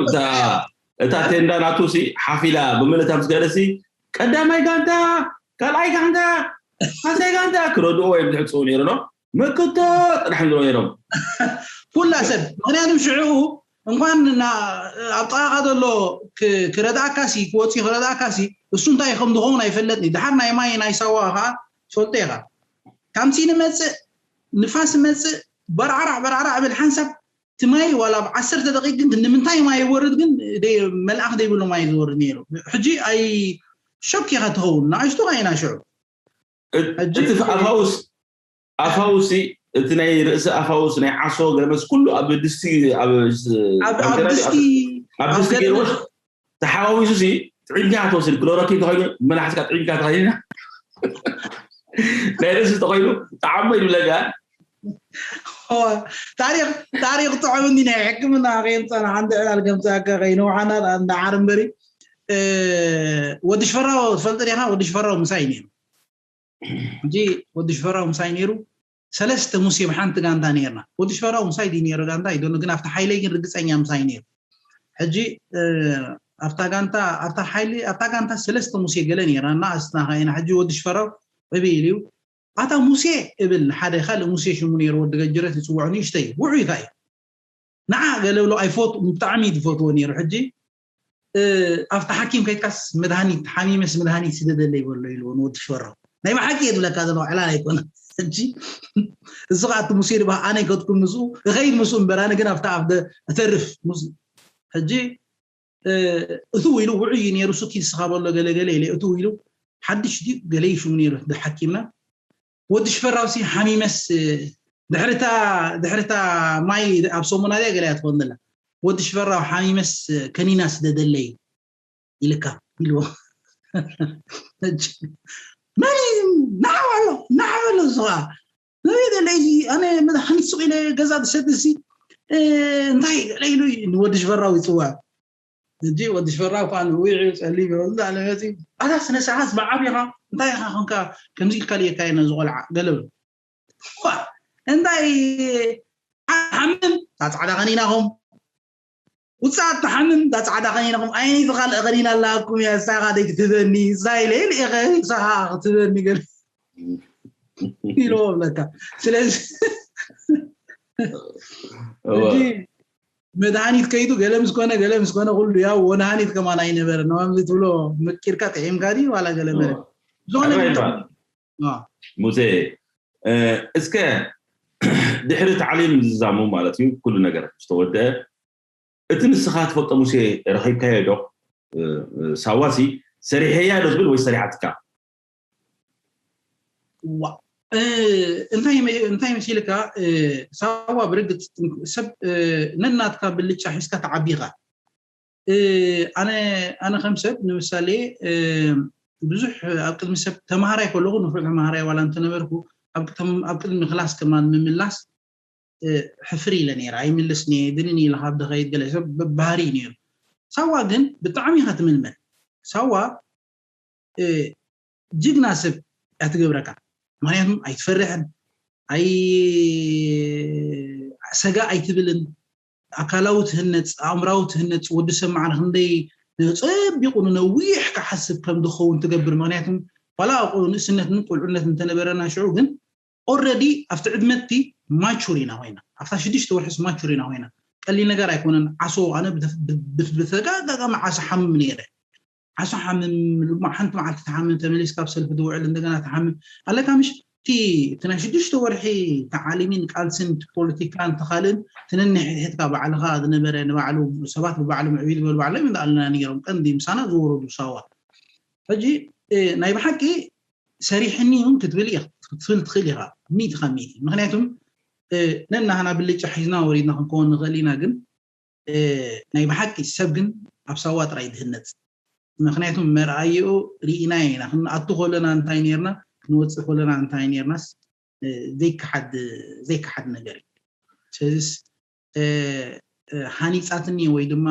እታ ቴንዳ ናቱ ሲ ሓፊላ ብምልእታ ምስ ገለሲ ቀዳማይ ጋንታ ካልኣይ ጋንታ ሳልሳይ ጋንታ ክረድኦ እዮም ዝሕፅቡ ነይሩ ኖ መክቶ ጥራሕ ንብሎ ነይሮም ኩላ ሰብ። ምክንያቱም ሽዑ እንኳን ኣብ ጥቃካ ዘሎ ክረዳእካሲ ክወፂ ክረዳእካሲ እሱ እንታይ ከም ዝኸውን ኣይፈለጥኒ። ድሓር ናይ ማይ ናይ ሳዋ ከዓ ትፈልጦ ኢካ። ካምሲ ንመፅእ ንፋስ መፅእ በርዓራዕ በርዓራዕ ብል ሓንሳብ እቲ ማይ ዋላ ብ ዓሰርተ ደቂቅ ግን ንምንታይ ማይ ይወርድ ግን መልኣኽ ዘይብሉ ማይ ዝወርድ ነይሩ። ሕጂ ኣይ ሸክ ኢኻ ትኸውን ንኣሽቱ ኢና ሽዑ። እቲ ኣፋውስ ኣፋውሲ እቲ ናይ ርእሲ ኣፋውስ ናይ ዓሶ ገለመስ ኩሉ ኣብ ድስቲ ኣብ ድስቲ ገይሮስ ተሓዋዊሱ ሲ ጥዒምካ ትወስድ ክሎሮኪን ተኮይኑ መላሕትካ ጥዒምካ ተኸይና ናይ ርእሲ ተኮይኑ ጣዕሞ ይብለካ። ታሪክ ታሪክ ጥዑም እንዲ ናይ ሕክምና ከየምፃና ሓንቲ ዕላል ከምፃካ ከይነውሓና እንዳዓር እምበሪ። ወዲ ሽፈራው ትፈልጥ ዲኻ? ወዲ ሽፈራው ምሳይ ነይሩ። ሕጂ ወዲ ሽፈራው ምሳይ ነይሩ። ሰለስተ ሙሴ ብሓንቲ ጋንታ ነይርና። ወዲ ሽፈራው ምሳይ ድዩ ነይሩ ጋንታ ይደሎ ግን ኣብቲ ሓይለይ ግን ርግፀኛ ምሳይ ነይሩ። ሕጂ ኣብታ ጋንታ ኣብታ ሓይሊ ኣብታ ጋንታ ሰለስተ ሙሴ ገለ ነይራ እና ኣስትና ከይና ሕጂ ወዲ ሽፈራው ዕብይ ኢሉ ኣታ ሙሴ እብል ንሓደ ካልእ ሙሴ ሽሙ ነይሩ ወዲ ገጅረት ይፅውዖ ንእሽተይ ውዑይ ከኣ እዩ። ንዓ ገለ ብሎ ኣይፈት ብጣዕሚ ዝፈትዎ ነይሩ። ሕጂ ኣብቲ ሓኪም ከይድካስ መድሃኒት ሓሚመስ መድሃኒት ስደደለ ይበሎ ኢልዎ ንወዲ ሽፈራው ናይ ብሓቂ እየ ዝብለካ ዘለኹ ዕላል ኣይኮነ። ሕጂ እዚ ከዓ እቲ ሙሴ ድማ ኣነ ይከድኩም ምስኡ እኸይድ ምስኡ እምበር ኣነ ግን ኣብታ ኣብ እተርፍ ምስኡ ሕጂ እትው ኢሉ ውዑይ እዩ ነይሩ። ሱኪ ዝስኻበሎ ገለገለ ኢለ እትው ኢሉ ሓድሽ ድዩ ገለ ይሽሙ ነይሩ ሓኪምና ወዲ ሽፈራው ሲ ሓሚመስ ድሕርታ ድሕርታ ማይ ኣብ ሰሙና ድያ ገለ እያ ትኾን ዘላ ወዲ ሽፈራው ሓሚመስ ከኒና ስደደለይ ኢልካ ኢልዎ። መን ናዓበሎ ናዓበሎ ዝኻ ዘበይ ደለ ኣነ መድሓኒት ሱቅ ኢለ ገዛ ዝሰድሲ እንታይ ገለ ኢሉ ንወዲ ሽፈራው ይፅዋዕ። ሕጂ ወዲ ሽፈራው ከዓ ንዊዒ ፀሊም ይበሉ ኣለ መፂ ኣታ ስነ ስርዓት ብዓቢኻ እንታይ ኢኻ ኮንካ ከምዚ ኢልካ ልየካ ኢና ዝቆልዓ ገለ እንታይ ሓምም እታ ፃዕዳ ከኒናኹም ውፃእ ትሓምም እታ ፃዕዳ ከኒናኹም ኣይነይቲ ካልእ ከኒና ኣላኩም እያ እሳኻ ደይ ክትህበኒ እሳ ኢለ ልኢኸ እሳኻ ክትህበኒ ገለ ኢልዎ ብለካ ስለዚ መድሃኒት ከይዱ ገለ ምስ ኮነ ገለ ምስ ኮነ ኩሉ ያው ወድሃኒት ከማን ኣይነበረ ነዋምዚ ትብሎ መቂርካ ጥዒምካ ድዩ ዋላ ገለ መረ ዝኾነ ሙሴ እስከ ድሕሪ ታዕሊም ዝዛሙ ማለት እዩ ኩሉ ነገር ዝተወደአ እቲ ንስኻ ትፈልጦ ሙሴ ረኺብካዮ ዶ ሳዋሲ ሰሪሐያ ዶ ትብል ወይ ሰሪሓትካ ዋ እንታይ እንታይ መሲልካ ሳዋ ብርግፅ ሰብ ነናትካ ብልጫ ሒዝካ ተዓቢኻ ኣነ ኣነ ከም ሰብ ንምሳሌ ብዙሕ ኣብ ቅድሚ ሰብ ተማሃራይ ከለኹ ንፉዕ ተማሃራይ ዋላ እንተነበርኩ ኣብ ቅድሚ ክላስ ከማን ምምላስ ሕፍር ኢለ ነይረ ኣይምልስን እየ ድንን ኢለ ካብ ድኸይድ ገለ ሰብ ባህሪ እዩ ነይሩ ሳዋ ግን ብጣዕሚ ኢኻ ትምልመል ሳዋ ጅግና ሰብ እያ ትገብረካ ምክንያቱም ኣይትፈርሕን ኣይ ሰጋ ኣይትብልን ኣካላዊ ትህነፅ ኣእምራዊ ትህነፅ ወዲ ሰብ መዓር ክንደይ ፀቢቑ ንነዊሕ ክሓስብ ከም ዝኸውን ትገብር ምክንያቱም ዋላ ንእስነትን ቁልዕነት እንተነበረና ሽዑ ግን ኦረዲ ኣብቲ ዕድመቲ ማቹር ኢና ኮይና ኣብታ ሽዱሽተ ወርሕስ ማቹር ኢና ኮይና ቀሊል ነገር ኣይኮነን ዓሶ ኣነ ብተጋጋሚ ዓሶ ሓምም ነይረ ዓሶ ሓምም ልማ ሓንቲ መዓልቲ ተሓምም ተመሊስ ካብ ሰልፊ ዝውዕል እንደገና ተሓምም ኣለካ ምሽ እቲ እቲ ናይ ሽዱሽተ ወርሒ ተዓሊሚን ቃልስን ፖለቲካን ተኻልን ትንንሕድሕድካ ባዕልኻ ዝነበረ ንባዕሉ ሰባት ብባዕሉ ምዕብይ ዝበሉ ባዕሎም ኣለና ነይሮም ቀንዲ ምሳና ዝወረዱ ሳዋ ሕጂ ናይ ብሓቂ ሰሪሕኒ እውን ክትብል ክትብል ትኽእል ኢኻ ሚእቲ ካብ ሚእቲ ምክንያቱም ነናህና ብልጫ ሒዝና ወሪድና ክንከውን ንኽእል ኢና ግን ናይ ብሓቂ ሰብ ግን ኣብ ሳዋ ጥራይ ድህነፅ ምክንያቱም መርኣይኡ ርኢና ኢና ክንኣቱ ከለና እንታይ ነርና ክንወፅእ ከለና እንታይ ነርናስ ዘይከሓድ ዘይከሓድ ነገር እዩ ስለዚስ ሃኒፃትኒ ወይ ድማ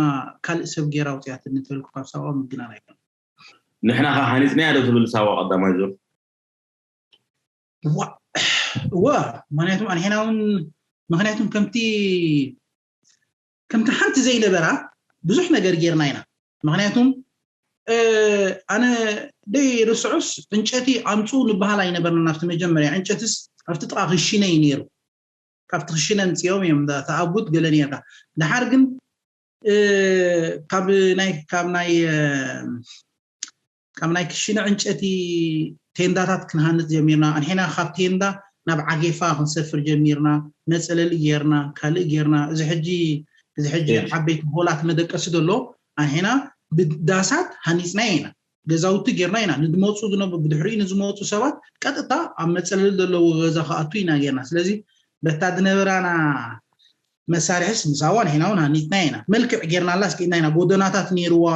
ካልእ ሰብ ገይራ ኣውፅያትኒ ተልኩ ካብ ሳዋ ምግናን ኣይኮነ ንሕና ከ ሃኒፅናያ ዶ ትብል ሳዋ ቀዳማይ ዙር እዋ ምክንያቱም ኣንሕና እውን ምክንያቱም ከምቲ ከምቲ ሓንቲ ዘይነበራ ብዙሕ ነገር ጌርና ኢና ምክንያቱም ኣነ ደይ ርስዑስ ዕንጨቲ ኣምፁ ንበሃል ኣይነበርና ናብቲ መጀመርያ ዕንጨትስ ኣብቲ ጥቃ ክሽነ እዩ ነይሩ ካብቲ ክሽነ ምፅኦም እዮም። እንዳ ተኣጉት ገለ ነርካ። ድሓር ግን ካብ ናይ ካብ ናይ ካብ ናይ ክሽነ ዕንጨቲ ቴንዳታት ክንሃንፅ ጀሚርና። ኣንሒና ካብ ቴንዳ ናብ ዓጌፋ ክንሰፍር ጀሚርና። መፀለሊ ጌርና፣ ካልእ ጌርና። እዚ ሕጂ እዚ ሕጂ ዓበይቲ ሆላት መደቀሲ ዘሎ ኣንሒና ብዳሳት ሃኒፅና ኢና። ገዛውቲ ጌርና ኢና። ንድመፁ ዝነብ ብድሕሪኡ ንዝመፁ ሰባት ቀጥታ ኣብ መፀለሊ ዘለዎ ገዛ ክኣቱ ኢና ጌርና። ስለዚ በታ ዝነበራና መሳርሕስ ምሳዋ ንሕና እውን ሃኒፅና ኢና። መልክዕ ጌርናላስ ክኢልና ኢና። ጎደናታት ነይርዋ፣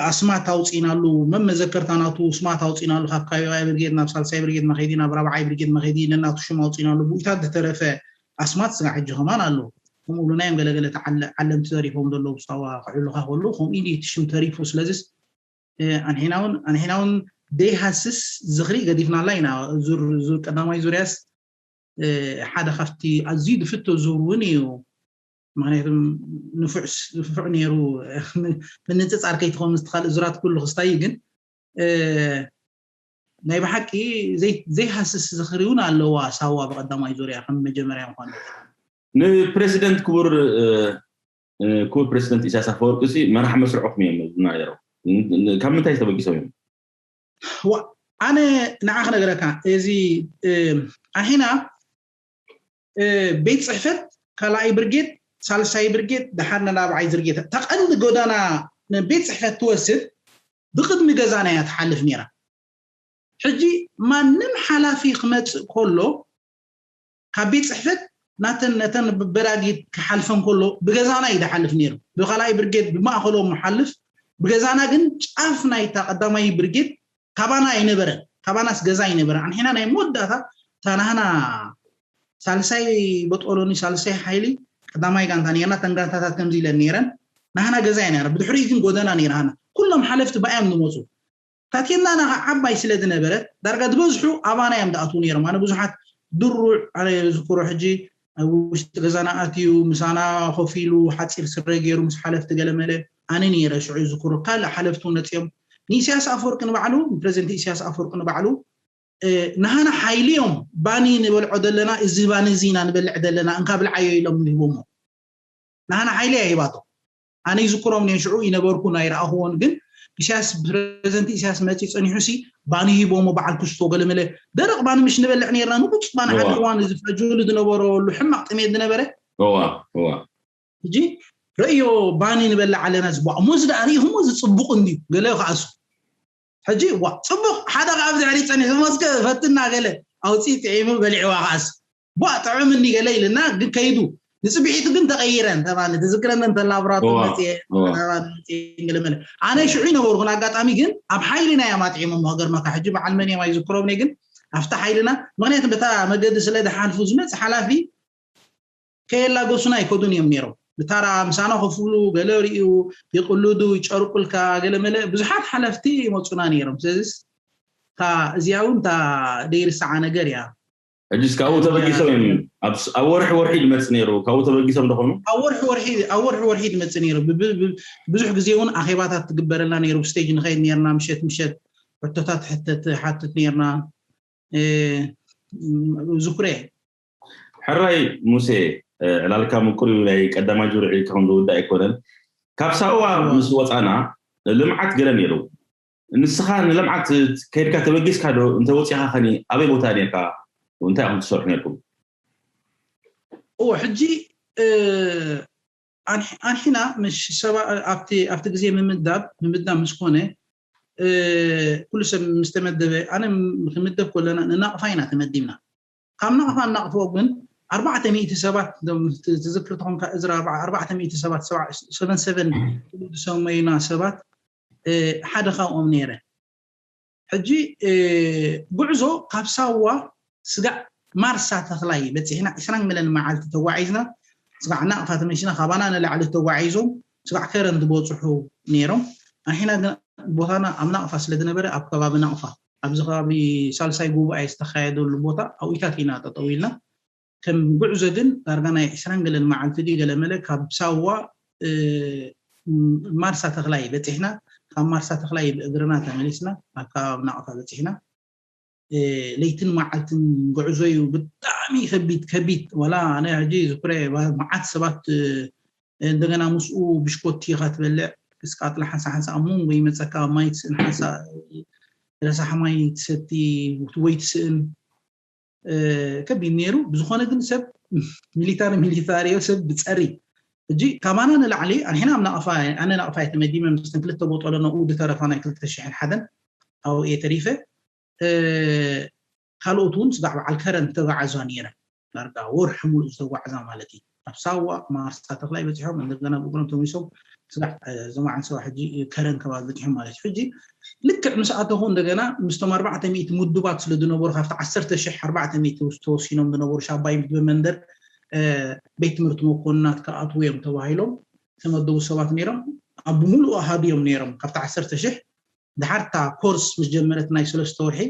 ኣስማት ኣውፂናሉ፣ መመዘከርታ ናቱ ስማት ኣውፂናሉ። ካብ ካባይ ብርጌድ ናብ ሳልሳይ ብርጌድ መኸዲ፣ ናብ ራብዓይ ብርጌድ መኸዲ ነናቱ ሽም ኣውፂናሉ። ብኡታት ዝተረፈ ኣስማት ስጋ ሕጂ ከማን ኣሎ። ከምኡ ኢሉ ናዮም ገለገለ ዓለምቲ ተሪፎም ዘለዉ ብሳዋ ክዕሉኻ ከሉ ከምኡ ኢሉ እቲ ሽም ተሪፉ። ስለዚስ ኣንሒናውን ኣንሒናውን ደይሃስስ ዝኽሪ ገዲፍናላ ኢና። ዙር ዙር ቀዳማይ ዙርያስ ሓደ ካብቲ ኣዝዩ ዝፍቶ ዙር እውን እዩ። ምክንያቱም ንፉዕ ነይሩ። ምንፅፃር ከይትኸውን ምስ ካልእ ዙራት ኩሉ ክስታይ ግን ናይ ብሓቂ ዘይሃስስ ዝኽሪ እውን ኣለዋ ሳዋ ብቀዳማይ ዙርያ ከም መጀመርያ ምኳኑ። ንፕሬዚደንት ክቡር ክቡር ፕሬዚደንት ኢሳያስ ኣፈወርቂ ሲ መራሕ መስርዖኩም እዮም ዝናገረው። ካብ ምንታይ ተበጊሶም እዮም? ኣነ ንዓ ክነገረካ እዚ ኣሒና ቤት ፅሕፈት ካልኣይ ብርጌድ፣ ሳልሳይ ብርጌድ፣ ድሓር ንላብዓይ ዝርጌት ተቐንዲ ጎዳና ቤት ፅሕፈት ትወስድ ብቅድሚ ገዛና እያ ትሓልፍ ነይራ። ሕጂ ማንም ሓላፊ ክመፅእ ከሎ ካብ ቤት ፅሕፈት ናተን ነተን በራጊት ክሓልፈን ከሎ ብገዛና እዩ ዝሓልፍ ነይሩ። ብካልኣይ ብርጌድ ብማእኸሎም ሓልፍ ብገዛና ግን ጫፍ ናይታ ቀዳማይ ብርጌድ ካባና ኣይነበረን። ካባናስ ገዛ ኣይነበረን። ኣንሒና ናይ መወዳእታ እታ ናህና ሳልሳይ በጦሎኒ ሳልሳይ ሓይሊ ቀዳማይ ጋንታ ነርና። ተን ጋንታታት ከምዚ ኢለን ነይረን። ናህና ገዛ እያ ነይራ። ብድሕሪኡ ግን ጎደና ነይራ። ሃና ኩሎም ሓለፍቲ ብኣዮም ዝመፁ። ታቴናና ከዓ ዓባይ ስለ ዝነበረት ዳርጋ ዝበዝሑ ኣባና እዮም ዝኣትዉ ነይሮም። ኣነ ብዙሓት ድሩዕ ኣነ ዝክሮ ሕጂ ኣብ ውሽጢ ገዛና ኣትዩ ምሳና ኮፍ ኢሉ ሓፂር ስረ ገይሩ ምስ ሓለፍቲ ገለመለ ኣነ ነይረ ሽዑ ዝክሮ። ካልእ ሓለፍቲ እውን መፅዮም ንኢሳያስ ኣፈወርቂ ንባዕሉ ፕሬዚደንት ኢሳያስ ኣፈወርቂ ንባዕሉ ንሃና ሓይሊ እዮም ባኒ ንበልዖ ዘለና እዚ ባኒ እዚ ኢና ንበልዕ ዘለና እንካ ብልዓዮ ኢሎም ንህቦሞ። ንሃና ሓይሊ እያ ሂባቶ። ኣነ ይዝክሮም ነን ሽዑ ይነበርኩ ናይ ረኣኽዎን ግን ኢሳያስ ፕሬዚደንት ኢሳያስ መፂ ፀኒሑ ሲ ባኒ ሂቦሞ በዓል ክስቶ ገለመለ ደረቕ ባኒ ምሽ ንበልዕ ነርና ንቁፅ ባኒ ሓደ እዋን እዚ ፈጆሉ ዝነበረሉ ሕማቕ ጥሜት ዝነበረ እዋ እዋ ሕጂ ረእዮ ባኒ ንበልዕ ኣለና ዝበ እሞ እዚ ደኣ ርኢኹሞ እዚ ፅቡቕ እንድዩ ገለ ከኣሱ ሕጂ ዋ ፅቡቕ ሓደ ካብ ድሕሪ ፀኒሑ ሞስከ ፈትና ገለ ኣውፂ ጥዒሙ በሊዕዋ ከኣስ ቧ ጥዑምኒ ገለ ኢልና ግን ከይዱ ንፅብሒቱ ግን ተቐይረን ተባለ ትዝክረን እንተ ላብራቶ መፅኤ ገለመለ ኣነ ሽዑ ይነበርኩን ኣጋጣሚ ግን ኣብ ሓይሊ ናይ ኣማጥዒሞሞ ገርመካ ሕጂ በዓል መን እዮም ኣይዝክሮምኒ ግን ኣብቲ ሓይልና ምክንያቱ በታ መገዲ ስለ ዝሓልፉ ዝመፅ ሓላፊ ከየላገሱና ኣይከዱን እዮም ነይሮም ብታራ ምሳና ከፍሉ ገለ ሪኡ ይቅልዱ ይጨርቁልካ ገለ መለ ብዙሓት ሓለፍቲ ይመፁና ነይሮም ስለዚስ እዚኣ እውን እታ ደይርሳዓ ነገር እያ ሕጅስ ካብኡ ተበጊሶም እዮም ኣብ ወርሒ ወርሒ ዝመፅ ነይሩ ካብኡ ተበጊሶም ደኾኑ ኣብ ወርሒ ወርሒ ዝመፅ ነይሩ ብዙሕ ግዜ እውን ኣኼባታት ትግበረልና ነይሩ ስቴጅ ንኸይድ ነርና ምሸት ምሸት ሕቶታት ትሓትት ነርና ዝኩሬ ሕራይ ሙሴ ዕላልካ ምቁር እዩ ናይ ቀዳማይ ዙር ዒልካ ከም ዝውዳእ ኣይኮነን ካብ ሳዋ ምስ ወፃና ልምዓት ገለ ነይሩ ንስኻ ንልምዓት ከይድካ ተበጊስካ ዶ እንተወፂኻ ከኒ ኣበይ ቦታ ነርካ እንታይ ኢኹም ትሰርሑ ነርኩም እዎ ሕጂ ኣንሒና ምስ ሰባ ኣብቲ ኣብቲ ግዜ ምምዳብ ምምዳብ ምስ ኮነ ኩሉ ሰብ ምስ ተመደበ ኣነ ክምደብ ከለና ንናቕፋ ኢና ተመዲብና ካብ ናቕፋ እናቕፎ ግን ኣርባዕተ ሚእቲ ሰባት ትዝክር ተኾንካ እዝራ ኣርባዕተ ሚእቲ ሰባት ሰቨን ሰቨን ዝሰመዩና ሰባት ሓደ ካብኦም ነይረ ሕጂ ጉዕዞ ካብ ሳዋ ስጋዕ ማርሳ ተኽላይ በፂሕና ዕስራን ገለን መዓልቲ ተጓዒዝና ስጋዕ ናቕፋ ተመሽና ካባና ንላዕሊ ተጓዒዞም ስጋዕ ከረን ዝበፅሑ ነይሮም ኣንሒና ግን ቦታና ኣብ ናቕፋ ስለ ዝነበረ ኣብ ከባቢ ናቕፋ ኣብዚ ከባቢ ሳልሳይ ጉባኤ ዝተካየደሉ ቦታ ኣብኢታት ኢና ጠጠው ኢልና ከም ጉዕዞ ግን ዳርጋ ናይ ዕስራን ገለን መዓልቲ ድዩ ገለመለ ካብ ሳዋ ማርሳ ተኽላይ በፂሕና ካብ ማርሳ ተኽላይ ብእግርና ተመሊስና ኣብ ከባቢ ናቕፋ በፂሕና ለይትን መዓልትን ጉዕዞ እዩ። ብጣዕሚ ከቢድ ከቢድ። ዋላ ኣነ ሕጂ ዝኩረ መዓት ሰባት እንደገና ምስኡ ብሽኮቲ ኢኻ ትበልዕ፣ ክስቃጥላ ሓንሳ ሓንሳ ኣብ መንጎ ይመፀካ። ማይ ትስእን ሓንሳ ረሳሕ ማይ ትሰቲ ወይ ትስእን። ከቢድ ነይሩ። ብዝኾነ ግን ሰብ ሚሊታሪ ሚሊታሪ ሰብ ብፀሪ ሕጂ ካባና ንላዕሊ ኣንሕና ኣብ ናቕፋ ኣነ ናቕፋ እየ ተመዲመ ምስተን ክልተ ቦጦሎ ነኡ ዝተረፋ ናይ ክልተ ሽሕን ሓደን ኣብኡ እየ ተሪፈ። ካልኦት እውን ስጋዕ በዓል ከረን ተጓዓዛ ነይረን። ዳርጋ ወርሒ ሙሉእ ዝተጓዕዛ ማለት እዩ። ኣብ ሳዋ ማርሳ ተኽላይ በፂሖም እንደገና ብእግሮም ተመሊሶም ስጋዕ እዞም ዓንሰባ ሕጂ ከረን ከባቢ በፂሖም ማለት እዩ። ሕጂ ልክዕ ምስ ኣተኹ እንደገና ምስቶም ኣርባዕተ ሚእቲ ምዱባት ስለ ዝነበሩ ካብቲ ዓሰርተ ሽሕ ኣርባዕተ ሚእቲ ተወሲኖም ዝነበሩ ሻባይ ምድበ መንደር ቤት ትምህርቲ መኮንናት ክኣትዉ እዮም ተባሂሎም ተመደቡ ሰባት ነይሮም። ኣብ ብምሉእ ኣሃዱ እዮም ነይሮም ካብቲ ዓሰርተ ሽሕ። ድሓር እታ ኮርስ ምስ ጀመረት ናይ ሰለስተ ወርሒ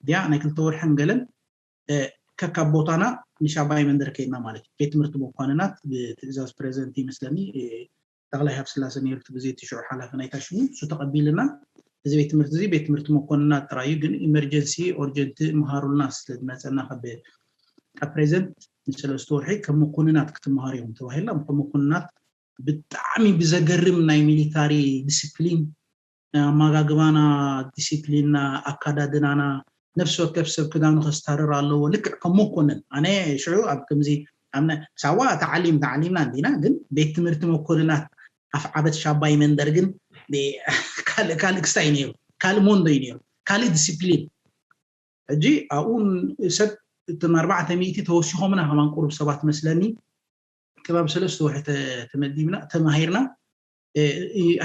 ድያ ናይ ክልተ ወርሕን ገለን ከካብ ቦታና ንሻባይ መንደር ከይድና ማለት እዩ። ቤት ትምህርቲ መኮንናት ብትእዛዝ ፕሬዚደንት ይመስለኒ ተኽላይ ሃብስላሴ ነይሩ እቲ ግዜ እቲ ሽዑ ሓላፊ ናይታ ሽሙ እሱ ተቐቢልና እዚ ቤት ትምህርቲ እዚ ቤት ትምህርቲ መኮንናት ጥራይ እዩ ግን ኢመርጀንሲ ኦርጀንት ምሃሩልና ስለ ዝመፀና ካብ ካብ ፕሬዚደንት ንሰለስተ ወርሒ ከም መኮንናት ክትመሃሩ እዮም ተባሂልና ከም መኮንናት ብጣዕሚ ብዘገርም ናይ ሚሊታሪ ዲስፕሊን ኣመጋግባና፣ ዲሲፕሊንና፣ ኣካዳድናና፣ ነፍሲ ወከፍ ሰብ ክዳኑ ከስታርር ኣለዎ። ልክዕ ከም መኮንን ኣነ ሽዑ ኣብ ከምዚ ኣብ ነ- ሳዋ ተዓሊም ተዓሊምና እንዲና ግን ቤት ትምህርቲ መኮንናት ኣፍዓበት ሻባይ መንደር ግን ካልእ ካልእ ክስታይ ነይሩ ካልእ ሞንዶ እዩ ነይሩ ካልእ ዲሲፕሊን ሕጂ ኣብኡ ሰብ እቶም ኣርባዕተ ሚእቲ ተወሲኾምና ከማን ቁሩብ ሰባት መስለኒ ከባቢ ሰለስተ ወርሒ ተመዲብና ተማሂርና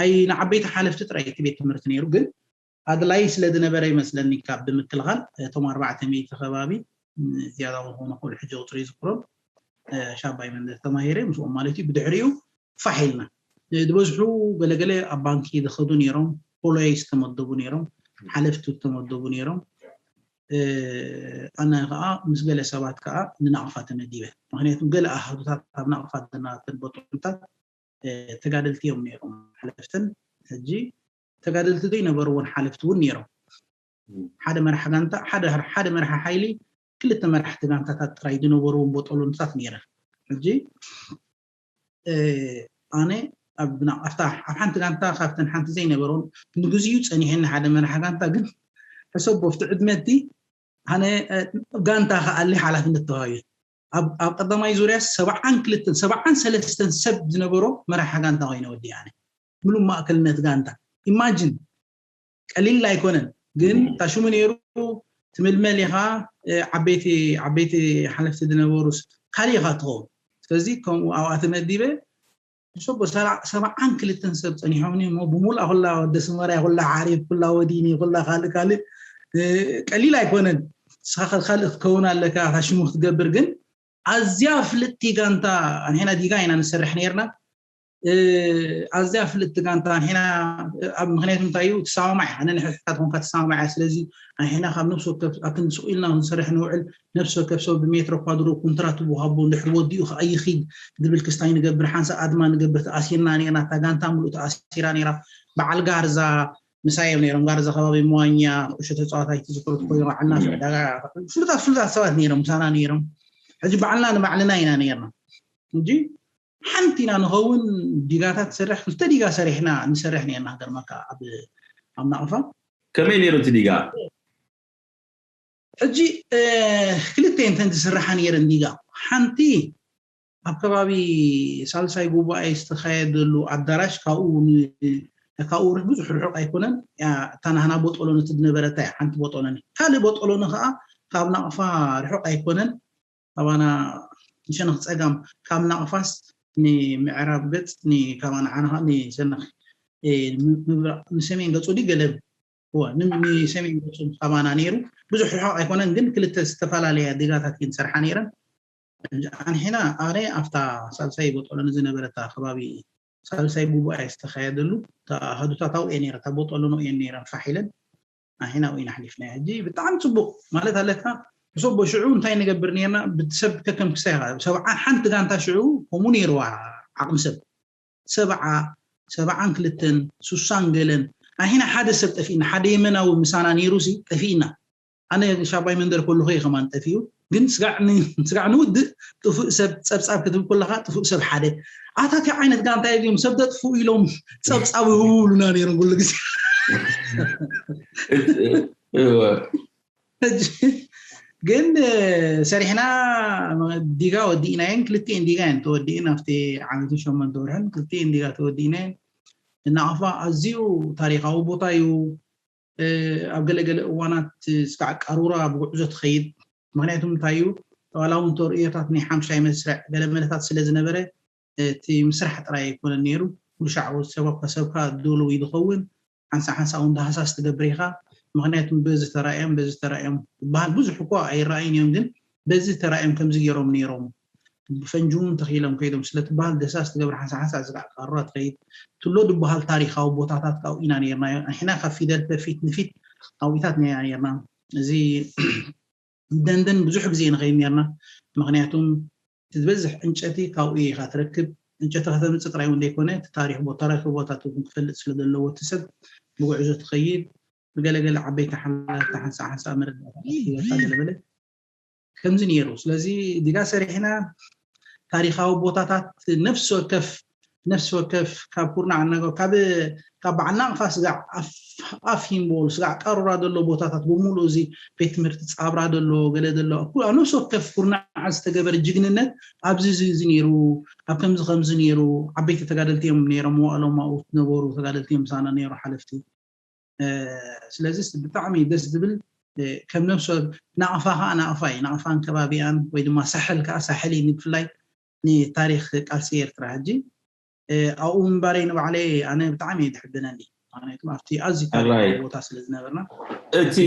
ኣይ ንዓበይቲ ሓለፍቲ ጥራይ እቲ ቤት ትምህርቲ ነይሩ ግን ኣድላይ ስለ ዝነበረ ይመስለኒ ካብ ብምክልኻል እቶም ኣርባዕተ ሚእቲ ከባቢ ዝያዳ ዝኾኑ ክብሉ ሕጂ ቁፅሪ ይዝክሮም ሻባይ መንደር ተማሂረ ምስኦም ማለት እዩ ብድሕሪኡ ፋሕ ኢልና ዝበዝሑ ገለገለ ኣብ ባንኪ ዝኸዱ ነይሮም ፖሎይ ዝተመደቡ ነይሮም ሓለፍቲ ዝተመደቡ ነይሮም ኣነ ከዓ ምስ ገለ ሰባት ከዓ ንናቕፋ ተመዲበ ምክንያቱ ገለ ኣሃዱታት ኣብ ናቕፋ ዝናተን ቦቶታት ተጋደልቲ እዮም ነይሮም ሓለፍትን ሕጂ ተጋደልቲ ዘይነበርዎን ሓለፍቲ እውን ነይሮም ሓደ መራሕ ጋንታ ሓደ ሓደ መራሕ ሓይሊ ክልተ መራሕቲ ጋንታታት ጥራይ ዝነበርዎም ቦጦሎንታት ነይረ ሕጂ ኣነ ኣብ ሓንቲ ጋንታ ካብተን ሓንቲ ዘይነበሮም ንግዚኡ ፀኒሐኒ ሓደ መራሕ ጋንታ ግን ሕሰቦ ኣብቲ ዕድመቲ ኣነ ጋንታ ከኣሊ ሓላፍነት ተዋሂቡ ኣብ ቀዳማይ ዙርያ ሰብዓን ክልተን ሰብዓን ሰለስተን ሰብ ዝነበሮ መራሒ ጋንታ ኮይነ ወዲ ኣነ ምሉእ ማእከልነት ጋንታ ኢማጂን ቀሊል ኣይኮነን ግን ታሽሙ ነይሩ ትምልመል ኢኻ ዓበይቲ ዓበይቲ ሓለፍቲ ዝነበሩስ ካሊእ ኢኻ ትኸውን ስለዚ ከምኡ ኣብኣ ተመዲበ ንሰቦ ሰብዓን ክልተን ሰብ ጸኒሖምኒ እሞ ብሙልኣ ኩላ ወደ ስመራይ ኩላ ዓሪብ ኩላ ወዲኒ ኩላ ካልእ ካልእ ቀሊል ኣይኮነን ንስኻ ካልእ ክትከውን ኣለካ እታ ሽሙ ክትገብር ግን ኣዝያ ፍልጥቲ ጋንታ ኣንሒና ዲጋ ኢና ንሰርሕ ነርና ኣዝያ ፍልጥቲ ጋንታ ኣንሒና ምክንያቱ እንታይ እዩ ትሰማማዕ እያ ኣነ ንሕሕታት ኮንካ ትሰማማዕ እያ ስለዚ ኣንሒና ካብ ነብሲ ወከፍ ኣክንዲ ስቕ ኢልና ክንሰርሕ ንውዕል ነብሲ ወከፍ ሰብ ብሜትሮ ኳድሮ ኩንትራት ይወሃቦ እንድሕር ወዲኡ ከዓ ይኺድ ዝብል ክስታይ ንገብር ሓንሳእ ኣድማ ንገብር ተኣሲርና ነርና እታ ጋንታ ሙሉእ ተኣሲራ ነራ በዓል ጋርዛ ምሳይ እዮም ነይሮም ጋር ዘኸባቢ መዋኛ ቁሸ ተፃዋታይ ትዝክሩ ትኮይኑ ዓልና ዕዳጋ ፍሉጣት ፍሉጣት ሰባት ነይሮም ምሳና ነይሮም ሕጂ ባዕልና ንባዕልና ኢና ነይርና እንጂ ሓንቲ ኢና ንኸውን ዲጋታት ትሰርሕ ክልተ ዲጋ ሰሪሕና ንሰርሕ ነርና ሃገር መካ ኣብ ኣብ ናቕፋ ከመይ ነይሩ እቲ ዲጋ ሕጂ ክልተ እንተን ዝስርሓ ነይረን ዲጋ ሓንቲ ኣብ ከባቢ ሳልሳይ ጉባኤ ዝተኻየደሉ ኣዳራሽ ካብኡ ካብኡ ብዙሕ ርሑቕ ኣይኮነን እታ ናህና ቦጦሎኒ እቲ ዝነበረታ እያ ሓንቲ ቦጦሎኒ ካልእ ቦጦሎኒ ከዓ ካብ ናቕፋ ርሑቕ ኣይኮነን ካባና ንሸነኽ ፀጋም ካብ ናቕፋስ ንምዕራብ ገፅ ካባና ዓና ንሸነኽ ንሰሜን ገፁ ዲ ገለብ ንሰሜን ገፁ ካባና ነይሩ ብዙሕ ርሑቕ ኣይኮነን ግን ክልተ ዝተፈላለያ ዲጋታት እየን ዝሰርሓ ነይረን ኣንሒና ኣነ ኣብታ ሳልሳይ ቦጦሎኒ ዝነበረታ ከባቢ ሳልሳይ ጉባኤ ዝተኻየደሉ ኣህዱታት ኣብኡ እየ ነይረ እታ ቦጦሎኖ እየን ነይረን ፋሕ ኢለን ኣንሒና ኣብኡ ኢና ኣሕሊፍናዮ ሕጂ ብጣዕሚ ፅቡቕ ማለት ኣለካ ብሰቦ ሽዑ እንታይ ንገብር ነርና ብሰብ ከከም ክሳይ ሰብዓን ሓንቲ ጋንታ ሽዑ ከምኡ ነይርዋ ዓቕሚ ሰብ ሰብዓ ሰብዓን ክልተን ሱሳን ገለን ኣንሒና ሓደ ሰብ ጠፊእና ሓደ የመናዊ ምሳና ነይሩ ሲ ጠፊእና ኣነ ሻባይ መንደር ከለኹ እየ ከማን ጠፊኡ። ግን ስጋዕ ን- ስጋዕ ንውድእ ጥፉእ ሰብ ጸብጻብ ክትብል ከለኻ ጥፉእ ሰብ ሓደ ኣታ እንታይ ዓይነት ጋንታ እዮም ሰብ ደጥፉ ኢሎም ጸብጻብ ህቡ ይብሉና ነይሮም ኩሉ ግዜ። ሕጂ ግን ሰሪሕና ዲጋ ወዲእናየን። ክልቲኤን ዲጋ እየን ተወዲእን ኣብቲ ዓመትን ሸሞንተ ወርሕን ክልቲኤን ዲጋ ተወዲእናየን። ናቕፋ ኣዝዩ ታሪኻዊ ቦታ እዩ። ኣብ ገለገለ እዋናት ስጋዕ ቀሩራ ብጉዕዞ ትኸይድ። ምክንያቱ እንታይ እዩ? ዋላ እውን ተርእዮታት ናይ ሓምሻይ መስርዕ ገለመለታት ስለ ዝነበረ እቲ ምስራሕ ጥራይ ኣይኮነን ነይሩ። ኩሉ ሻዕ ሰብካ ሰብካ ዶሎ እዩ ዝኸውን። ሓንሳ ሓንሳ እውን ዳህሳስ ትገብር ኢኻ። ምክንያቱ በዚ ተራእዮም በዚ ተራእዮም ዝበሃል ብዙሕ እኮ ኣይረኣይን እዮም፣ ግን በዚ ተራእዮም ከምዚ ገይሮም ነይሮም ብፈንጂ እውን ተኽኢሎም ከይዶም ስለትበሃል ደሳስ ትገብር ሓንሳ ሓንሳ ስጋዕ ቀሩራ ትኸይድ። ትሎ ዝበሃል ታሪካዊ ቦታታት ካብኡ ኢና ነርና። ንሕና ካብ ፊደል በፊት ንፊት ኣብኢታት ኢና ነርና። እዚ ደንደን ብዙሕ ግዜ ንኸይድ ነርና። ምክንያቱም እቲ ዝበዝሕ ዕንጨቲ ካብኡ ኢኻ ትረክብ። ዕንጨቲ ከተምፅእ ጥራይ እውን ዘይኮነ እቲ ታሪክ ቦ- ታሪክ ቦታታት እውን ክፈልጥ ስለ ዘለዎ እቲ ሰብ ብጉዕዞ ትኸይድ። ብገለገለ ዓበይቲ ሓላፍቲ ሓንሳ ሓንሳ መረዳእታ ሂበካ ገለበለ ከምዚ ነይሩ። ስለዚ ዲጋ ሰሪሕና ታሪካዊ ቦታታት ነፍሲ ወከፍ ነፍሲ ወከፍ ካብ ኩርናዕ እናገ ካብ ካብ በዓል ናቕፋ ስጋዕ ኣፍ ኣፍ ሂምቦል ስጋዕ ቀሩራ ዘሎ ቦታታት ብምሉእ እዚ ቤት ትምህርቲ ጻብራ ዘሎ ገለ ዘሎ ኩ- ኣብ ነፍሲ ወከፍ ኩርናዕ ዝተገበረ ጅግንነት ኣብዚ እዚ እዚ ነይሩ ኣብ ከምዚ ከምዚ ነይሩ ዓበይቲ ተጋደልቲ እዮም ነይሮም መዋእሎም ኣብኡ ዝነበሩ ተጋደልቲ እዮም ምሳና ነይሩ ሓለፍቲ ስለዚ ብጣዕሚ ደስ ዝብል ከም ነብሶ ናቕፋ ከዓ ናቕፋ እዩ ናቕፋን ከባቢኣን ወይ ድማ ሳሕል ከዓ ሳሕል እዩ ብፍላይ ንታሪክ ቃልሲ ኤርትራ ሕጂ ኣብኡ ምንባረይ ንባዕለይ ኣነ ብጣዕሚ እዩ ዝሕብነኒ ምክንያቱ ኣብቲ ኣዝዩ ታሪካዊ ቦታ ስለ ዝነበርና እቲ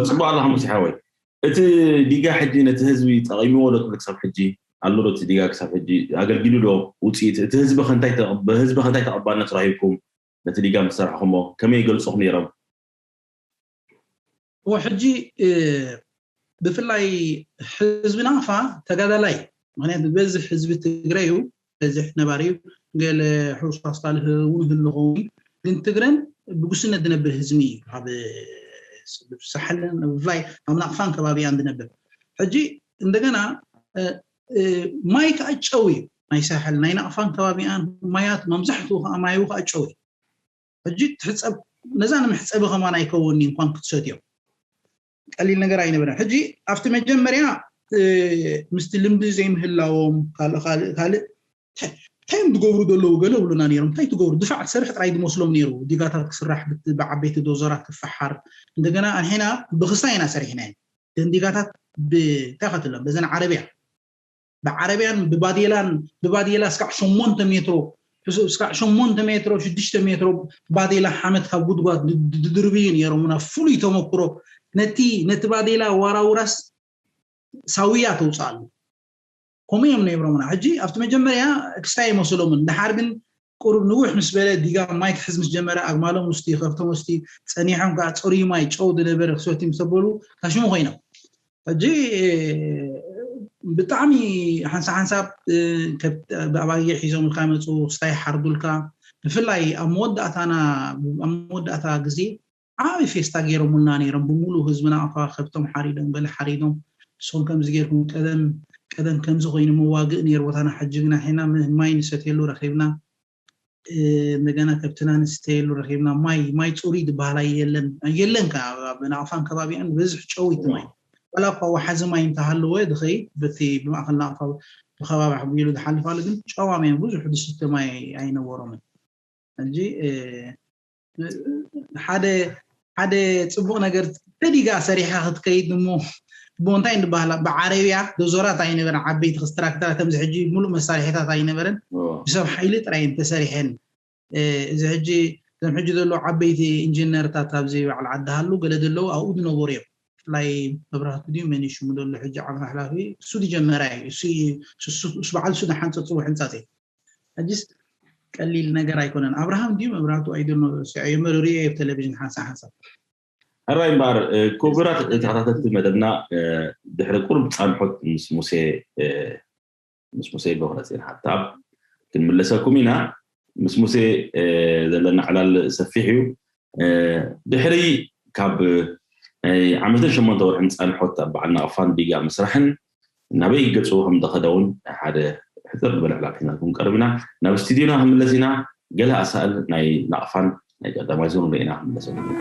ጽቡቅ ኣለካ ሙሴ ሓወይ እቲ ዲጋ ሕጂ ነቲ ህዝቢ ጠቂምዎ ዶ ትብል ክሳብ ሕጂ ኣሎ ዶ እቲ ዲጋ ክሳብ ሕጂ ኣገልጊሉ ዶ ውፅኢት እቲ ህዝቢ ከንታይ ህዝቢ ከንታይ ተቐባልነት ረሂብኩም ነቲ ዲጋ ምስ ሰራሕኹሞ ከመይ ይገልፁኹም ነይሮም እዎ ሕጂ ብፍላይ ህዝቢ ናቕፋ ተጋዳላይ ምክንያቱ ዝበዝሕ ህዝቢ ትግረ እዩ በዝሕ ነባሪ እዩ ገለ ሕውስ ፓስታል እውን ህልኸውን ግን ትግረን ብጉስነት ዝነብር ህዝቢ እዩ ኣብ ሳሕልን ብፍላይ ኣብ ናቕፋን ከባቢያን ዝነብር ሕጂ እንደገና ማይ ከዓ ጨው እዩ ናይ ሳሕል ናይ ናቕፋን ከባቢኣን ማያት መብዛሕትኡ ከዓ ማዩ ከዓ ጨው እዩ ሕጂ ትሕፀብ ነዛ ንምሕፀቢ ከማን ኣይከውኒ እንኳን ክትሰትዮ ቀሊል ነገር ኣይነበረን ሕጂ ኣብቲ መጀመርያ ምስቲ ልምዲ ዘይምህላዎም ካልእ ካልእ ካልእ እንታይ እዮም ዝገብሩ ዘለዉ ገለ ብሉና ነይሮም እንታይ ትገብሩ ድፋዕ ትሰርሕ ጥራይ ዝመስሎም ነይሩ ዲጋታት ክስራሕ ብዓበይቲ ዶዘራት ክፈሓር እንደገና ኣንሒና ብክስታ ኢና ሰሪሕናየን ደንዲጋታት እንታይ ከትሎም በዘን ዓረብያ ብዓረብያን ብባዴላን ብባዴላ ስካዕ ሸሞንተ ሜትሮ ስካዕ ሸሞንተ ሜትሮ ሽዱሽተ ሜትሮ ባዴላ ሓመድ ካብ ጉድጓድ ድድርብዩ ነይሮም ናብ ፍሉይ ተመክሮ ነቲ ነቲ ባዴላ ዋራውራስ ሳውያ ተውፅኣሉ ከምኡ እዮም ነብሮምና ሕጂ ኣብቲ መጀመርያ ክስታይ ይመስሎምን ድሓር ግን ቁሩብ ንውሕ ምስ በለ ዲጋ ማይ ክሕዝ ምስ ጀመረ ኣግማሎም ውስቲ ከብቶም ውስቲ ፀኒሖም ከዓ ፅሩይ ማይ ጨው ዝነበረ ክሰትዩ ምስ ተበሉ ካሽሙ ኮይኖም ሕጂ ብጣዕሚ ሓንሳብ ሓንሳብ ብኣባጊዕ ሒዞምልካ ይመፁ ክስታይ ሓርዱልካ ብፍላይ ኣብ መወዳእታና ኣብ መወዳእታ ግዜ ዓብይ ፌስታ ገይሮምልና ነይሮም ብምሉእ ህዝብና እኳ ከብቶም ሓሪዶም ገለ ሓሪዶም ንስኹም ከምዚ ገይርኩም ቀደም ቀደም ከምዚ ኮይኑ መዋግእ ነይሩ ቦታና ሕጂ ግና ሒና ማይ ንሰትየሉ ረኺብና እንደገና ከብትና ንስተየሉ ረኺብና ማይ ማይ ፅሩይ ዝበሃል ኣየለን ኣየለን ከዓ ኣብ ናቕፋን ከባቢኣን ብዝሕ ጨዊቲ ማይ ዋላ እኳ ወሓዚ ማይ እንተሃለወ ዝኸይድ በቲ ብማእኸል ናቕፋ ብከባቢ ኣቢሉ ዝሓልፍ ኣሎ ግን ጨዋም እዮም ብዙሕ ዝስተ ማይ ኣይነበሮምን ሕጂ ሓደ ሓደ ፅቡቅ ነገር ተዲጋ ሰሪሓ ክትከይድ እሞ ብእንታይ ንበሃላ ብዓረብያ ዶዞራት ኣይነበረ ዓበይቲ ክስትራክተራት ከምዚ ሕጂ ሙሉእ መሳርሒታት ኣይነበረን ብሰብ ሓይሊ ጥራይ ተሰሪሐን እዚ ሕጂ እዞም ሕጂ ዘለዉ ዓበይቲ ኢንጂነርታት ኣብዚ ባዕል ዓዲ ሃሉ ገለ ዘለዉ ኣብኡ ዝነበሩ እዮም ብፍላይ መብራህቱ ድዩ መን ሽሙ ዘሎ ሕጂ ዓመት ሓላፊ እሱ ዝጀመራ እዩ እሱ በዓል እሱ ዝሓንፀፅዎ ሕንፃፅ እዩ ሕጂስ ቀሊል ነገር ኣይኮነን ኣብርሃም ድዩ መብራህቱ ኣይደኖ የመርርዮ ኣብ ቴሌቪዥን ሓንሳ ሓንሳ ሕራይ እምበኣር ክቡራት ተኸታተልቲ መደብና ድሕሪ ቁሩብ ፃንሖት ምስ ሙሴ ምስ ሙሴ በክረፅን ሓታብ ክንምለሰኩም ኢና ምስ ሙሴ ዘለና ዕላል ሰፊሕ እዩ ድሕሪ ካብ ናይ ዓመትን ሸሞንተ ወርሕን ጸንሖት ኣብ በዓል ናቕፋን ዲጋ ምስራሕን ናበይ ገጹ ከም ዝኸደ እውን ሓደ ሕጽር ዝበለ ዕላል ሒዝናልኩም ቀርብ ኢና። ናብ ስቱድዮና ክንምለስ ኢና። ገለ ኣሳእል ናይ ናቕፋን ናይ ቀዳማይ ዙር ንርኢ ኢና፣ ክንምለሰሉ ኢና።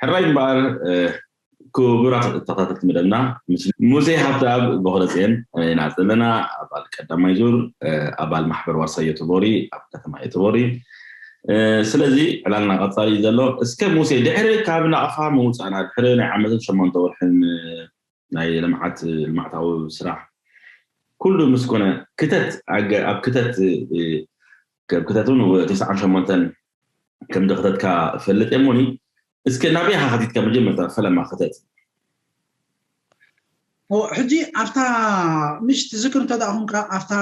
ሕራይ እምበኣር፣ እ፣ ክቡራት ተኸታተልቲ መደብና፣ ምስ ሙሴ ሃብተኣብ ቦኽረፅየን ኢና ዘለና። ኣባል ቀዳማይ ዙር፣ እ፣ ኣባል ማሕበር ዋርሳይ ዮቶቦሪ ኣብ ከተማ ዮቶቦሪ። እ፣ ስለዚ ዕላልና ቀፃሊ እዩ ዘሎ። እስከ ሙሴ፣ ድሕሪ ካብ ናቕፋ ምውፃእና፣ ድሕሪ ናይ ዓመትን ሸሞንተ ወርሕን፣ እ፣ ናይ ልምዓት፣ ልምዓታዊ ስራሕ ኩሉ ምስ ኮነ፣ ክተት ኣገ-፣ ኣብ ክተት፣ እ፣ ኣብ ክተት እውን ተስዓን ሸሞንተን ከም ዘኽተትካ እፈልጥ እየ። እሞኒ፣ እስከ ናበይ ኢኻ ከቲትካ መጀመርታ ፈለማ ክተት? ኦ፣ ሕጂ ኣብታ፣ ምሽ ትዝክር እንተ ደኣ ኹንካ፣ ኣብታ፣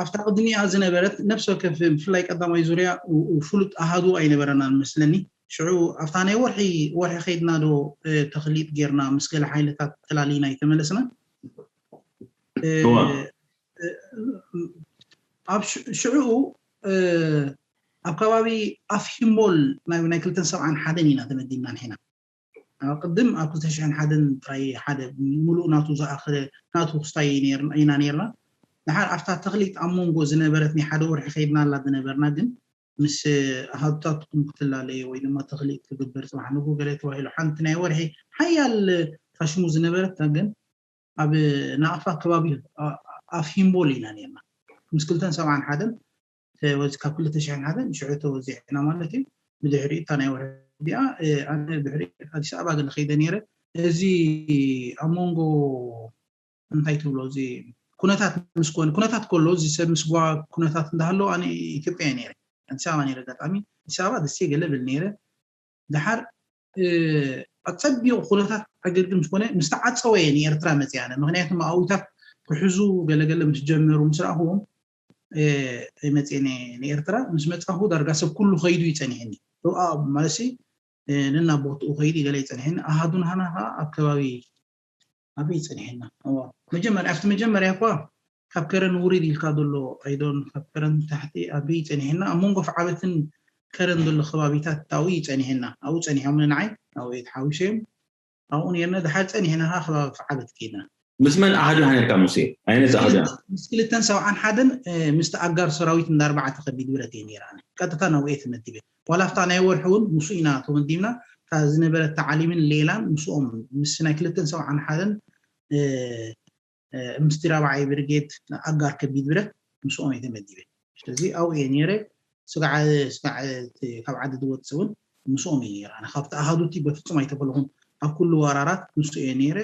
ኣብታ ቅድሚኣ ዝነበረት ነፍሲ ወከፍ፣ ብፍላይ ቀዳማይ ዙርያ፣ ው-፣ ው-፣ ፍሉጥ ኣሃዱ ኣይነበረናን መስለኒ። ሽዑ ኣብታ ናይ ወርሒ፣ ወርሒ ከይድና ዶ፣ እ፣ ተኽሊጥ ጌርና ምስ ገለ ሓይልታት ተላሊና ኣይተመለስናን? እ፣ እዋ። እ፣ ኣብ ሽ-፣ ሽዑ፣ እ፣ ኣብ ከባቢ ኣፍ ሂምቦል ናይ፣ ናይ ክልተን ሰብዓን ሓደን ኢና ተመዲብና ንሕና። ኣብ ቅድም ኣብ ክልተ ሽሕን ሓደን ጥራይ ሓደ ምሉእ ናቱ ዝኣኸለ ናቱ ክስታይ ነይርና፣ ኢና ነይርና። ድሓር ኣብታ ተኽሊጥ ኣብ መንጎ ዝነበረት ናይ ሓደ ወርሒ ከይድናላ ዝነበርና ግን ምስ ኣሃዱታትኩም ክትላለየ ወይ ድማ ተኽሊጥ ክግበር ጽባሕ ንግሆ ገለ ተባሂሉ ሓንቲ ናይ ወርሒ ሓያል ፋሽሙ ዝነበረት ግን ኣብ ናቕፋ ከባቢ ኣ-፣ ኣፍ ሂምቦል ኢና ነርና። ምስ ክልተን ሰብዓን ሓደን ተወዚ-፣ ካብ ክልተ ሽሕን ሓደን ሽዑ ተወዚዕና ማለት እዩ። ብድሕሪኡ እታ ናይ ወርሒ እዚኣ፣ እ፣ ኣነ ድሕሪ ኣዲስ ኣበባ ግን ከይደ ነይረ። እዚ ኣብ መንጎ እንታይ ትብሎ፣ እዚ ኩነታት ምስ ኮነ፣ ኩነታት ከሎ፣ እዚ ሰብ ምስ ጓ ኩነታት እንዳሃለዎ ኣነ ኢትዮጵያ እየ ነይረ። ኣዲስ ኣበባ ነይረ። ኣጋጣሚ ኣዲስ ኣበባ ደሴ ገለ ብል ነይረ። ድሓር፣ እ፣ ኣጸቢቑ ኩነታት ዕግርግር ምስ ኮነ፣ ምስ ተዓጸወ እየ ንኤርትራ መጽየ ኣነ። ምኽንያቱ ማኣዊታት ክሕዙ ገለገለ ምስ ጀመሩ፣ ምስ ረኣኽዎም፣ እ፣ እየ መጽየ ን-፣ ንኤርትራ። ምስ መጻኹ ዳርጋ ሰብ ኩሉ ከይዱ እዩ ጸኒሕኒ። እ፣ ኣ-፣ ማለትሲ፣ እ፣ ነናብ ቦትኡ ከይዱ ገለ እዩ ጸኒሕኒ። ኣሃዱና ሃና ኸኣ ኣብ ከባቢ ኣበይ ጸኒሕና? እዋ፣ መጀመርያ፣ ኣብቲ መጀመርያ እኳ ካብ ከረን ውሪድ ኢልካ ዘሎ ኣይዶን፣ ካብ ከረን ታሕቲ ኣብይ ጸኒሕና፣ ኣብ መንጎ ፍዓበትን ከረን ዘሎ ከባቢታት ኣብኡ እዩ ጸኒሕና። ኣብኡ ጸኒሖም ንዓይ ኣብኡ እየ ተሓዊሰ እዮም። ኣብኡ ነርና ድሓር ጸኒሕና ከዓ ከባቢ ፍዓበት ከይድና። ምስ መን ኣሃዱ ነርካ ሙሴ? ኣይነት ኣሃዱ? ምስ ክልተን ሰብዓን ሓደን ምስቲ ኣጋር ሰራዊት እንዳ ኣርባዕተ ከቢድ ብረት እየ ነይራ። ቀጥታ ናብኡ እየ ተመዲበ። ዋላ ኣብታ ናይ ወርሒ እውን ምስኡ ኢና ተመዲብና። እታ ዝነበረት ተዓሊምን ሌላን ምስኦም ምስ ናይ ክልተን ሰብዓን ሓደን ምስቲ ራብዓይ ብርጌድ ኣጋር ከቢድ ብረት ምስኦም እየ ተመዲበ። ስለዚ ኣብኡ እየ ነይረ። ስጋዕ ስጋዕ ካብ ዓዲ ዝወፅእ እውን ምስኦም እየ ነይረ። ኣነ ካብቲ ኣሃዱቲ በፍፁም ኣይተፈለኹን። ኣብ ኩሉ ወራራት ምስ እየ ነይረ።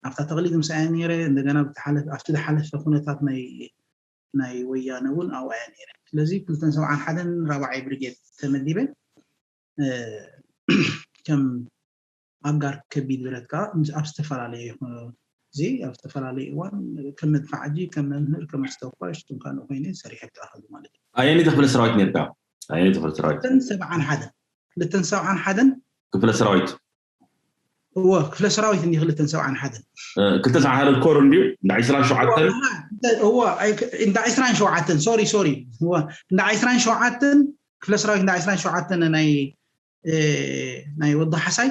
ኣብታ ተቕሊድ ምስ ኣየ ነይረ። እንደገና ኣብቲ ዝሓለፈ ኩነታት ናይ ናይ ወያነ እውን ኣብኡ እየ ነይረ። ስለዚ ክልተን ሰብዓን ሓደን ራብዓይ ብርጌድ ተመዲበ። ከም ኣጋር ከቢድ ብረት ከዓ ኣብ ዝተፈላለየ እዚ ኣብ ዝተፈላለየ እዋን ከም መድፋዕጂ ከም መምህር ከም ኣስተኳሽ ትንካኖ ኮይነ ሰሪሐ ተኣኸሉ ማለት እዩ። ኣየነይቲ ክፍለ ሰራዊት ነርካ? ኣየነይቲ ክፍለ ሰራዊት? ክልተን ሰብዓን ሓደን ክልተን ሰብዓን ሓደን ክፍለ ሰራዊት እወ ክፍለ ሰራዊት እንዲ ክልተን ሰብዓን ሓደን ክልተ ሰብዓን ሓደን ኮር እንዲዩ እንዳ ዕስራን ሸውዓተን እወ እንዳ ዕስራን ሸውዓተን ሶሪ ሶሪ እወ እንዳ ዕስራን ሸውዓተን ክፍለ ሰራዊት እንዳ ዕስራን ሸውዓተን ናይ ናይ ወዲ ሓሳይ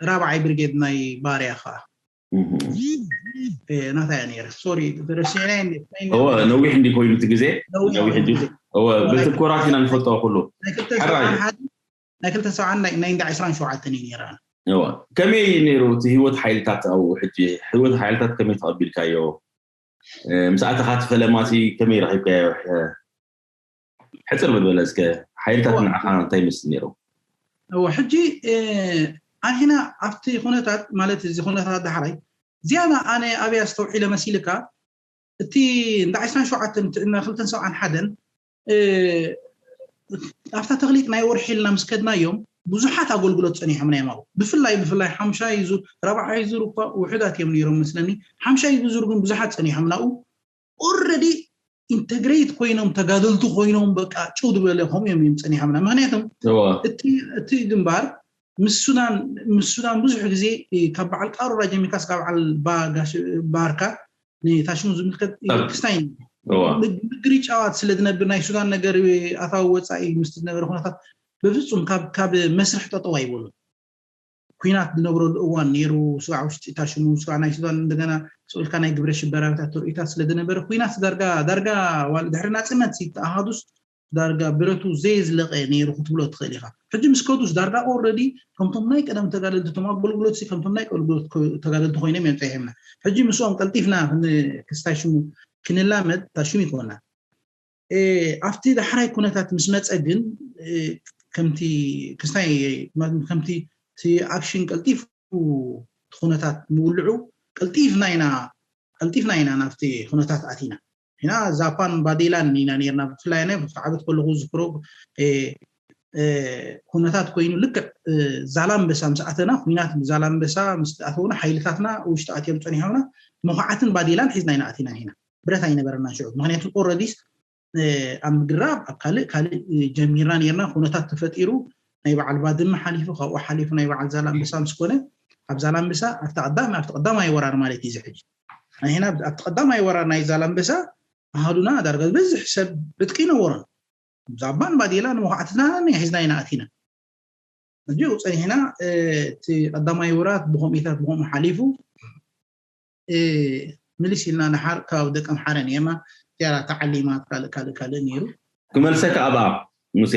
ራብዓይ ብርጌድ ናይ ባርያ ከዓ ናታ እያ ነይረ ሶሪ ረሲዕና ነዊሕ እንዲ ኮይኑ እቲ ግዜ ነዊሕ እንዲ በቲ ኮራት ኢና ንፈልጦ ኩሉ ናይ ክልተ ሰብዓን ናይ እንዳ ዕስራን ሸውዓተን እዩ ነይራ ከመይ ነይሩ እቲ ህይወት ሓይልታት ኣብኡ ሕጂ ህይወት ሓይልታት ከመይ ተቐቢልካዮ ምስ ኣተኻ እቲ ፈለማሲ ከመይ ረኺብካዮ ሕፅር በል በለ እስከ ሓይልታት ንዓኻ እንታይ ይመስል ነይሩ እወ ሕጂ ኣንሕና ኣብቲ ኩነታት ማለት እዚ ኩነታት ዳሕራይ ዝያዳ ኣነ ኣብያ ኣስተውዒለ መሲልካ እቲ እንዳ ዕስራን ሸውዓተን ትዕና ክልተን ሰብዓን ሓደን ኣብታ ተኽሊጥ ናይ ወርሒ ኢልና ምስ ከድናዮም ብዙሓት ኣገልግሎት ጸኒሖም ናይ ማው ብፍላይ ብፍላይ ሓምሻይ ዙር ራብዓይ ዙር እኳ ውሑዳት እዮም ነይሮም መስለኒ ሓምሻይ ዙር ግን ብዙሓት ጸኒሖም ናኡ ኦረዲ ኢንተግሬት ኮይኖም ተጋደልቲ ኮይኖም በቃ ጭው ዝበለ ከምኡ እዮም እዮም ጸኒሖምና ምክንያቱም እቲ ግንባር ምስ ሱዳን ምስ ሱዳን ብዙሕ ግዜ ካብ በዓል ቃሮራ ጀሚርካ እስካ በዓል ባርካ ንታሽሙ ዝምልከት ክስታይ ምግሪ ጨዋት ስለ ዝነብር ናይ ሱዳን ነገር ኣታዊ ወፃኢ ምስ ዝነበረ ኩነታት በፍፁም ካብ መስርሕ ጠጠው ኣይበሉን ኩናት ዝነብረሉ እዋን ነይሩ ስጋዕ ውሽጢ ታሽሙ ስጋዕ ናይ ሱዳን እንደገና ስኡልካ ናይ ግብረ ሽበራዊታት ተርእታት ስለ ዝነበረ ኩናት ዳርጋ ዳርጋ ድሕሪ ናፅነት ተኣሃዱስ ዳርጋ ብረቱ ዘየዝለቐ ነይሩ ክትብሎ ትኽእል ኢኻ። ሕጂ ምስ ከዱስ ዳርጋ ኦረዲ ከምቶም ናይ ቀደም ተጋደልቲ እቶም ኣገልግሎት ከምቶም ናይ ቀልግሎት ተጋደልቲ ኮይኖም እዮም ፀሒምና። ሕጂ ምስኦም ቀልጢፍና ክስታይ ሽሙ ክንላመድ ታሽሙ ይኮና። ኣብቲ ዳሕራይ ኩነታት ምስ መፀ ግን ከምቲ ክስታይ ከምቲ እቲ ኣክሽን ቀልጢፉ ኩነታት ምውልዑ ቀልጢፍና ኢና ቀልጢፍና ኢና ናብቲ ኩነታት ኣቲና ኢና ጃፓን ባዴላን ኢና ነርና ብፍላይ ኣነ ክዓበት ከለኹ ዝክሮ ኩነታት ኮይኑ ልክዕ ዛላምበሳ ምስ ኣተና ኩናት ዛላምበሳ ምስ ኣተውና ሓይልታትና ውሽጢ ኣትዮም ፀኒሖምና መኹዓትን ባዴላን ሒዝና ኢና ኣቲና ኢና ብረት ኣይነበረና ሽዑ ምክንያቱ ኦረዲስ ኣብ ምግራብ ኣብ ካልእ ካልእ ጀሚርና ነርና ኩነታት ተፈጢሩ ናይ በዓል ባድመ ሓሊፉ ካብኡ ሓሊፉ ናይ በዓል ዛላምበሳ ምስ ኮነ ኣብ ዛላምበሳ ኣብቲ ቀዳማይ ኣብቲ ቀዳማይ ወራር ማለት እዩ እዚ ሕጂ ንሕና ኣብቲ ቀዳማይ ወራር ናይ ዛላምበሳ ኣሃዱና ዳርጋ ዝበዝሕ ሰብ ዕጥቂ ነበሮን ዛባን ባዴላ ንመኹዓትና ሒዝና ኢና ኣቲና ሕጂ ጸኒሕና እቲ ቀዳማይ ወራት ብከምኢታት ብከምኡ ሓሊፉ ምልስ ኢልና ንሓር ካብ ደቀም ሓረ ነርና ዝያዳ ተዓሊማት ካልእ ካልእ ካልእ ነይሩ ክመልሰካ ኣብኣ ሙሴ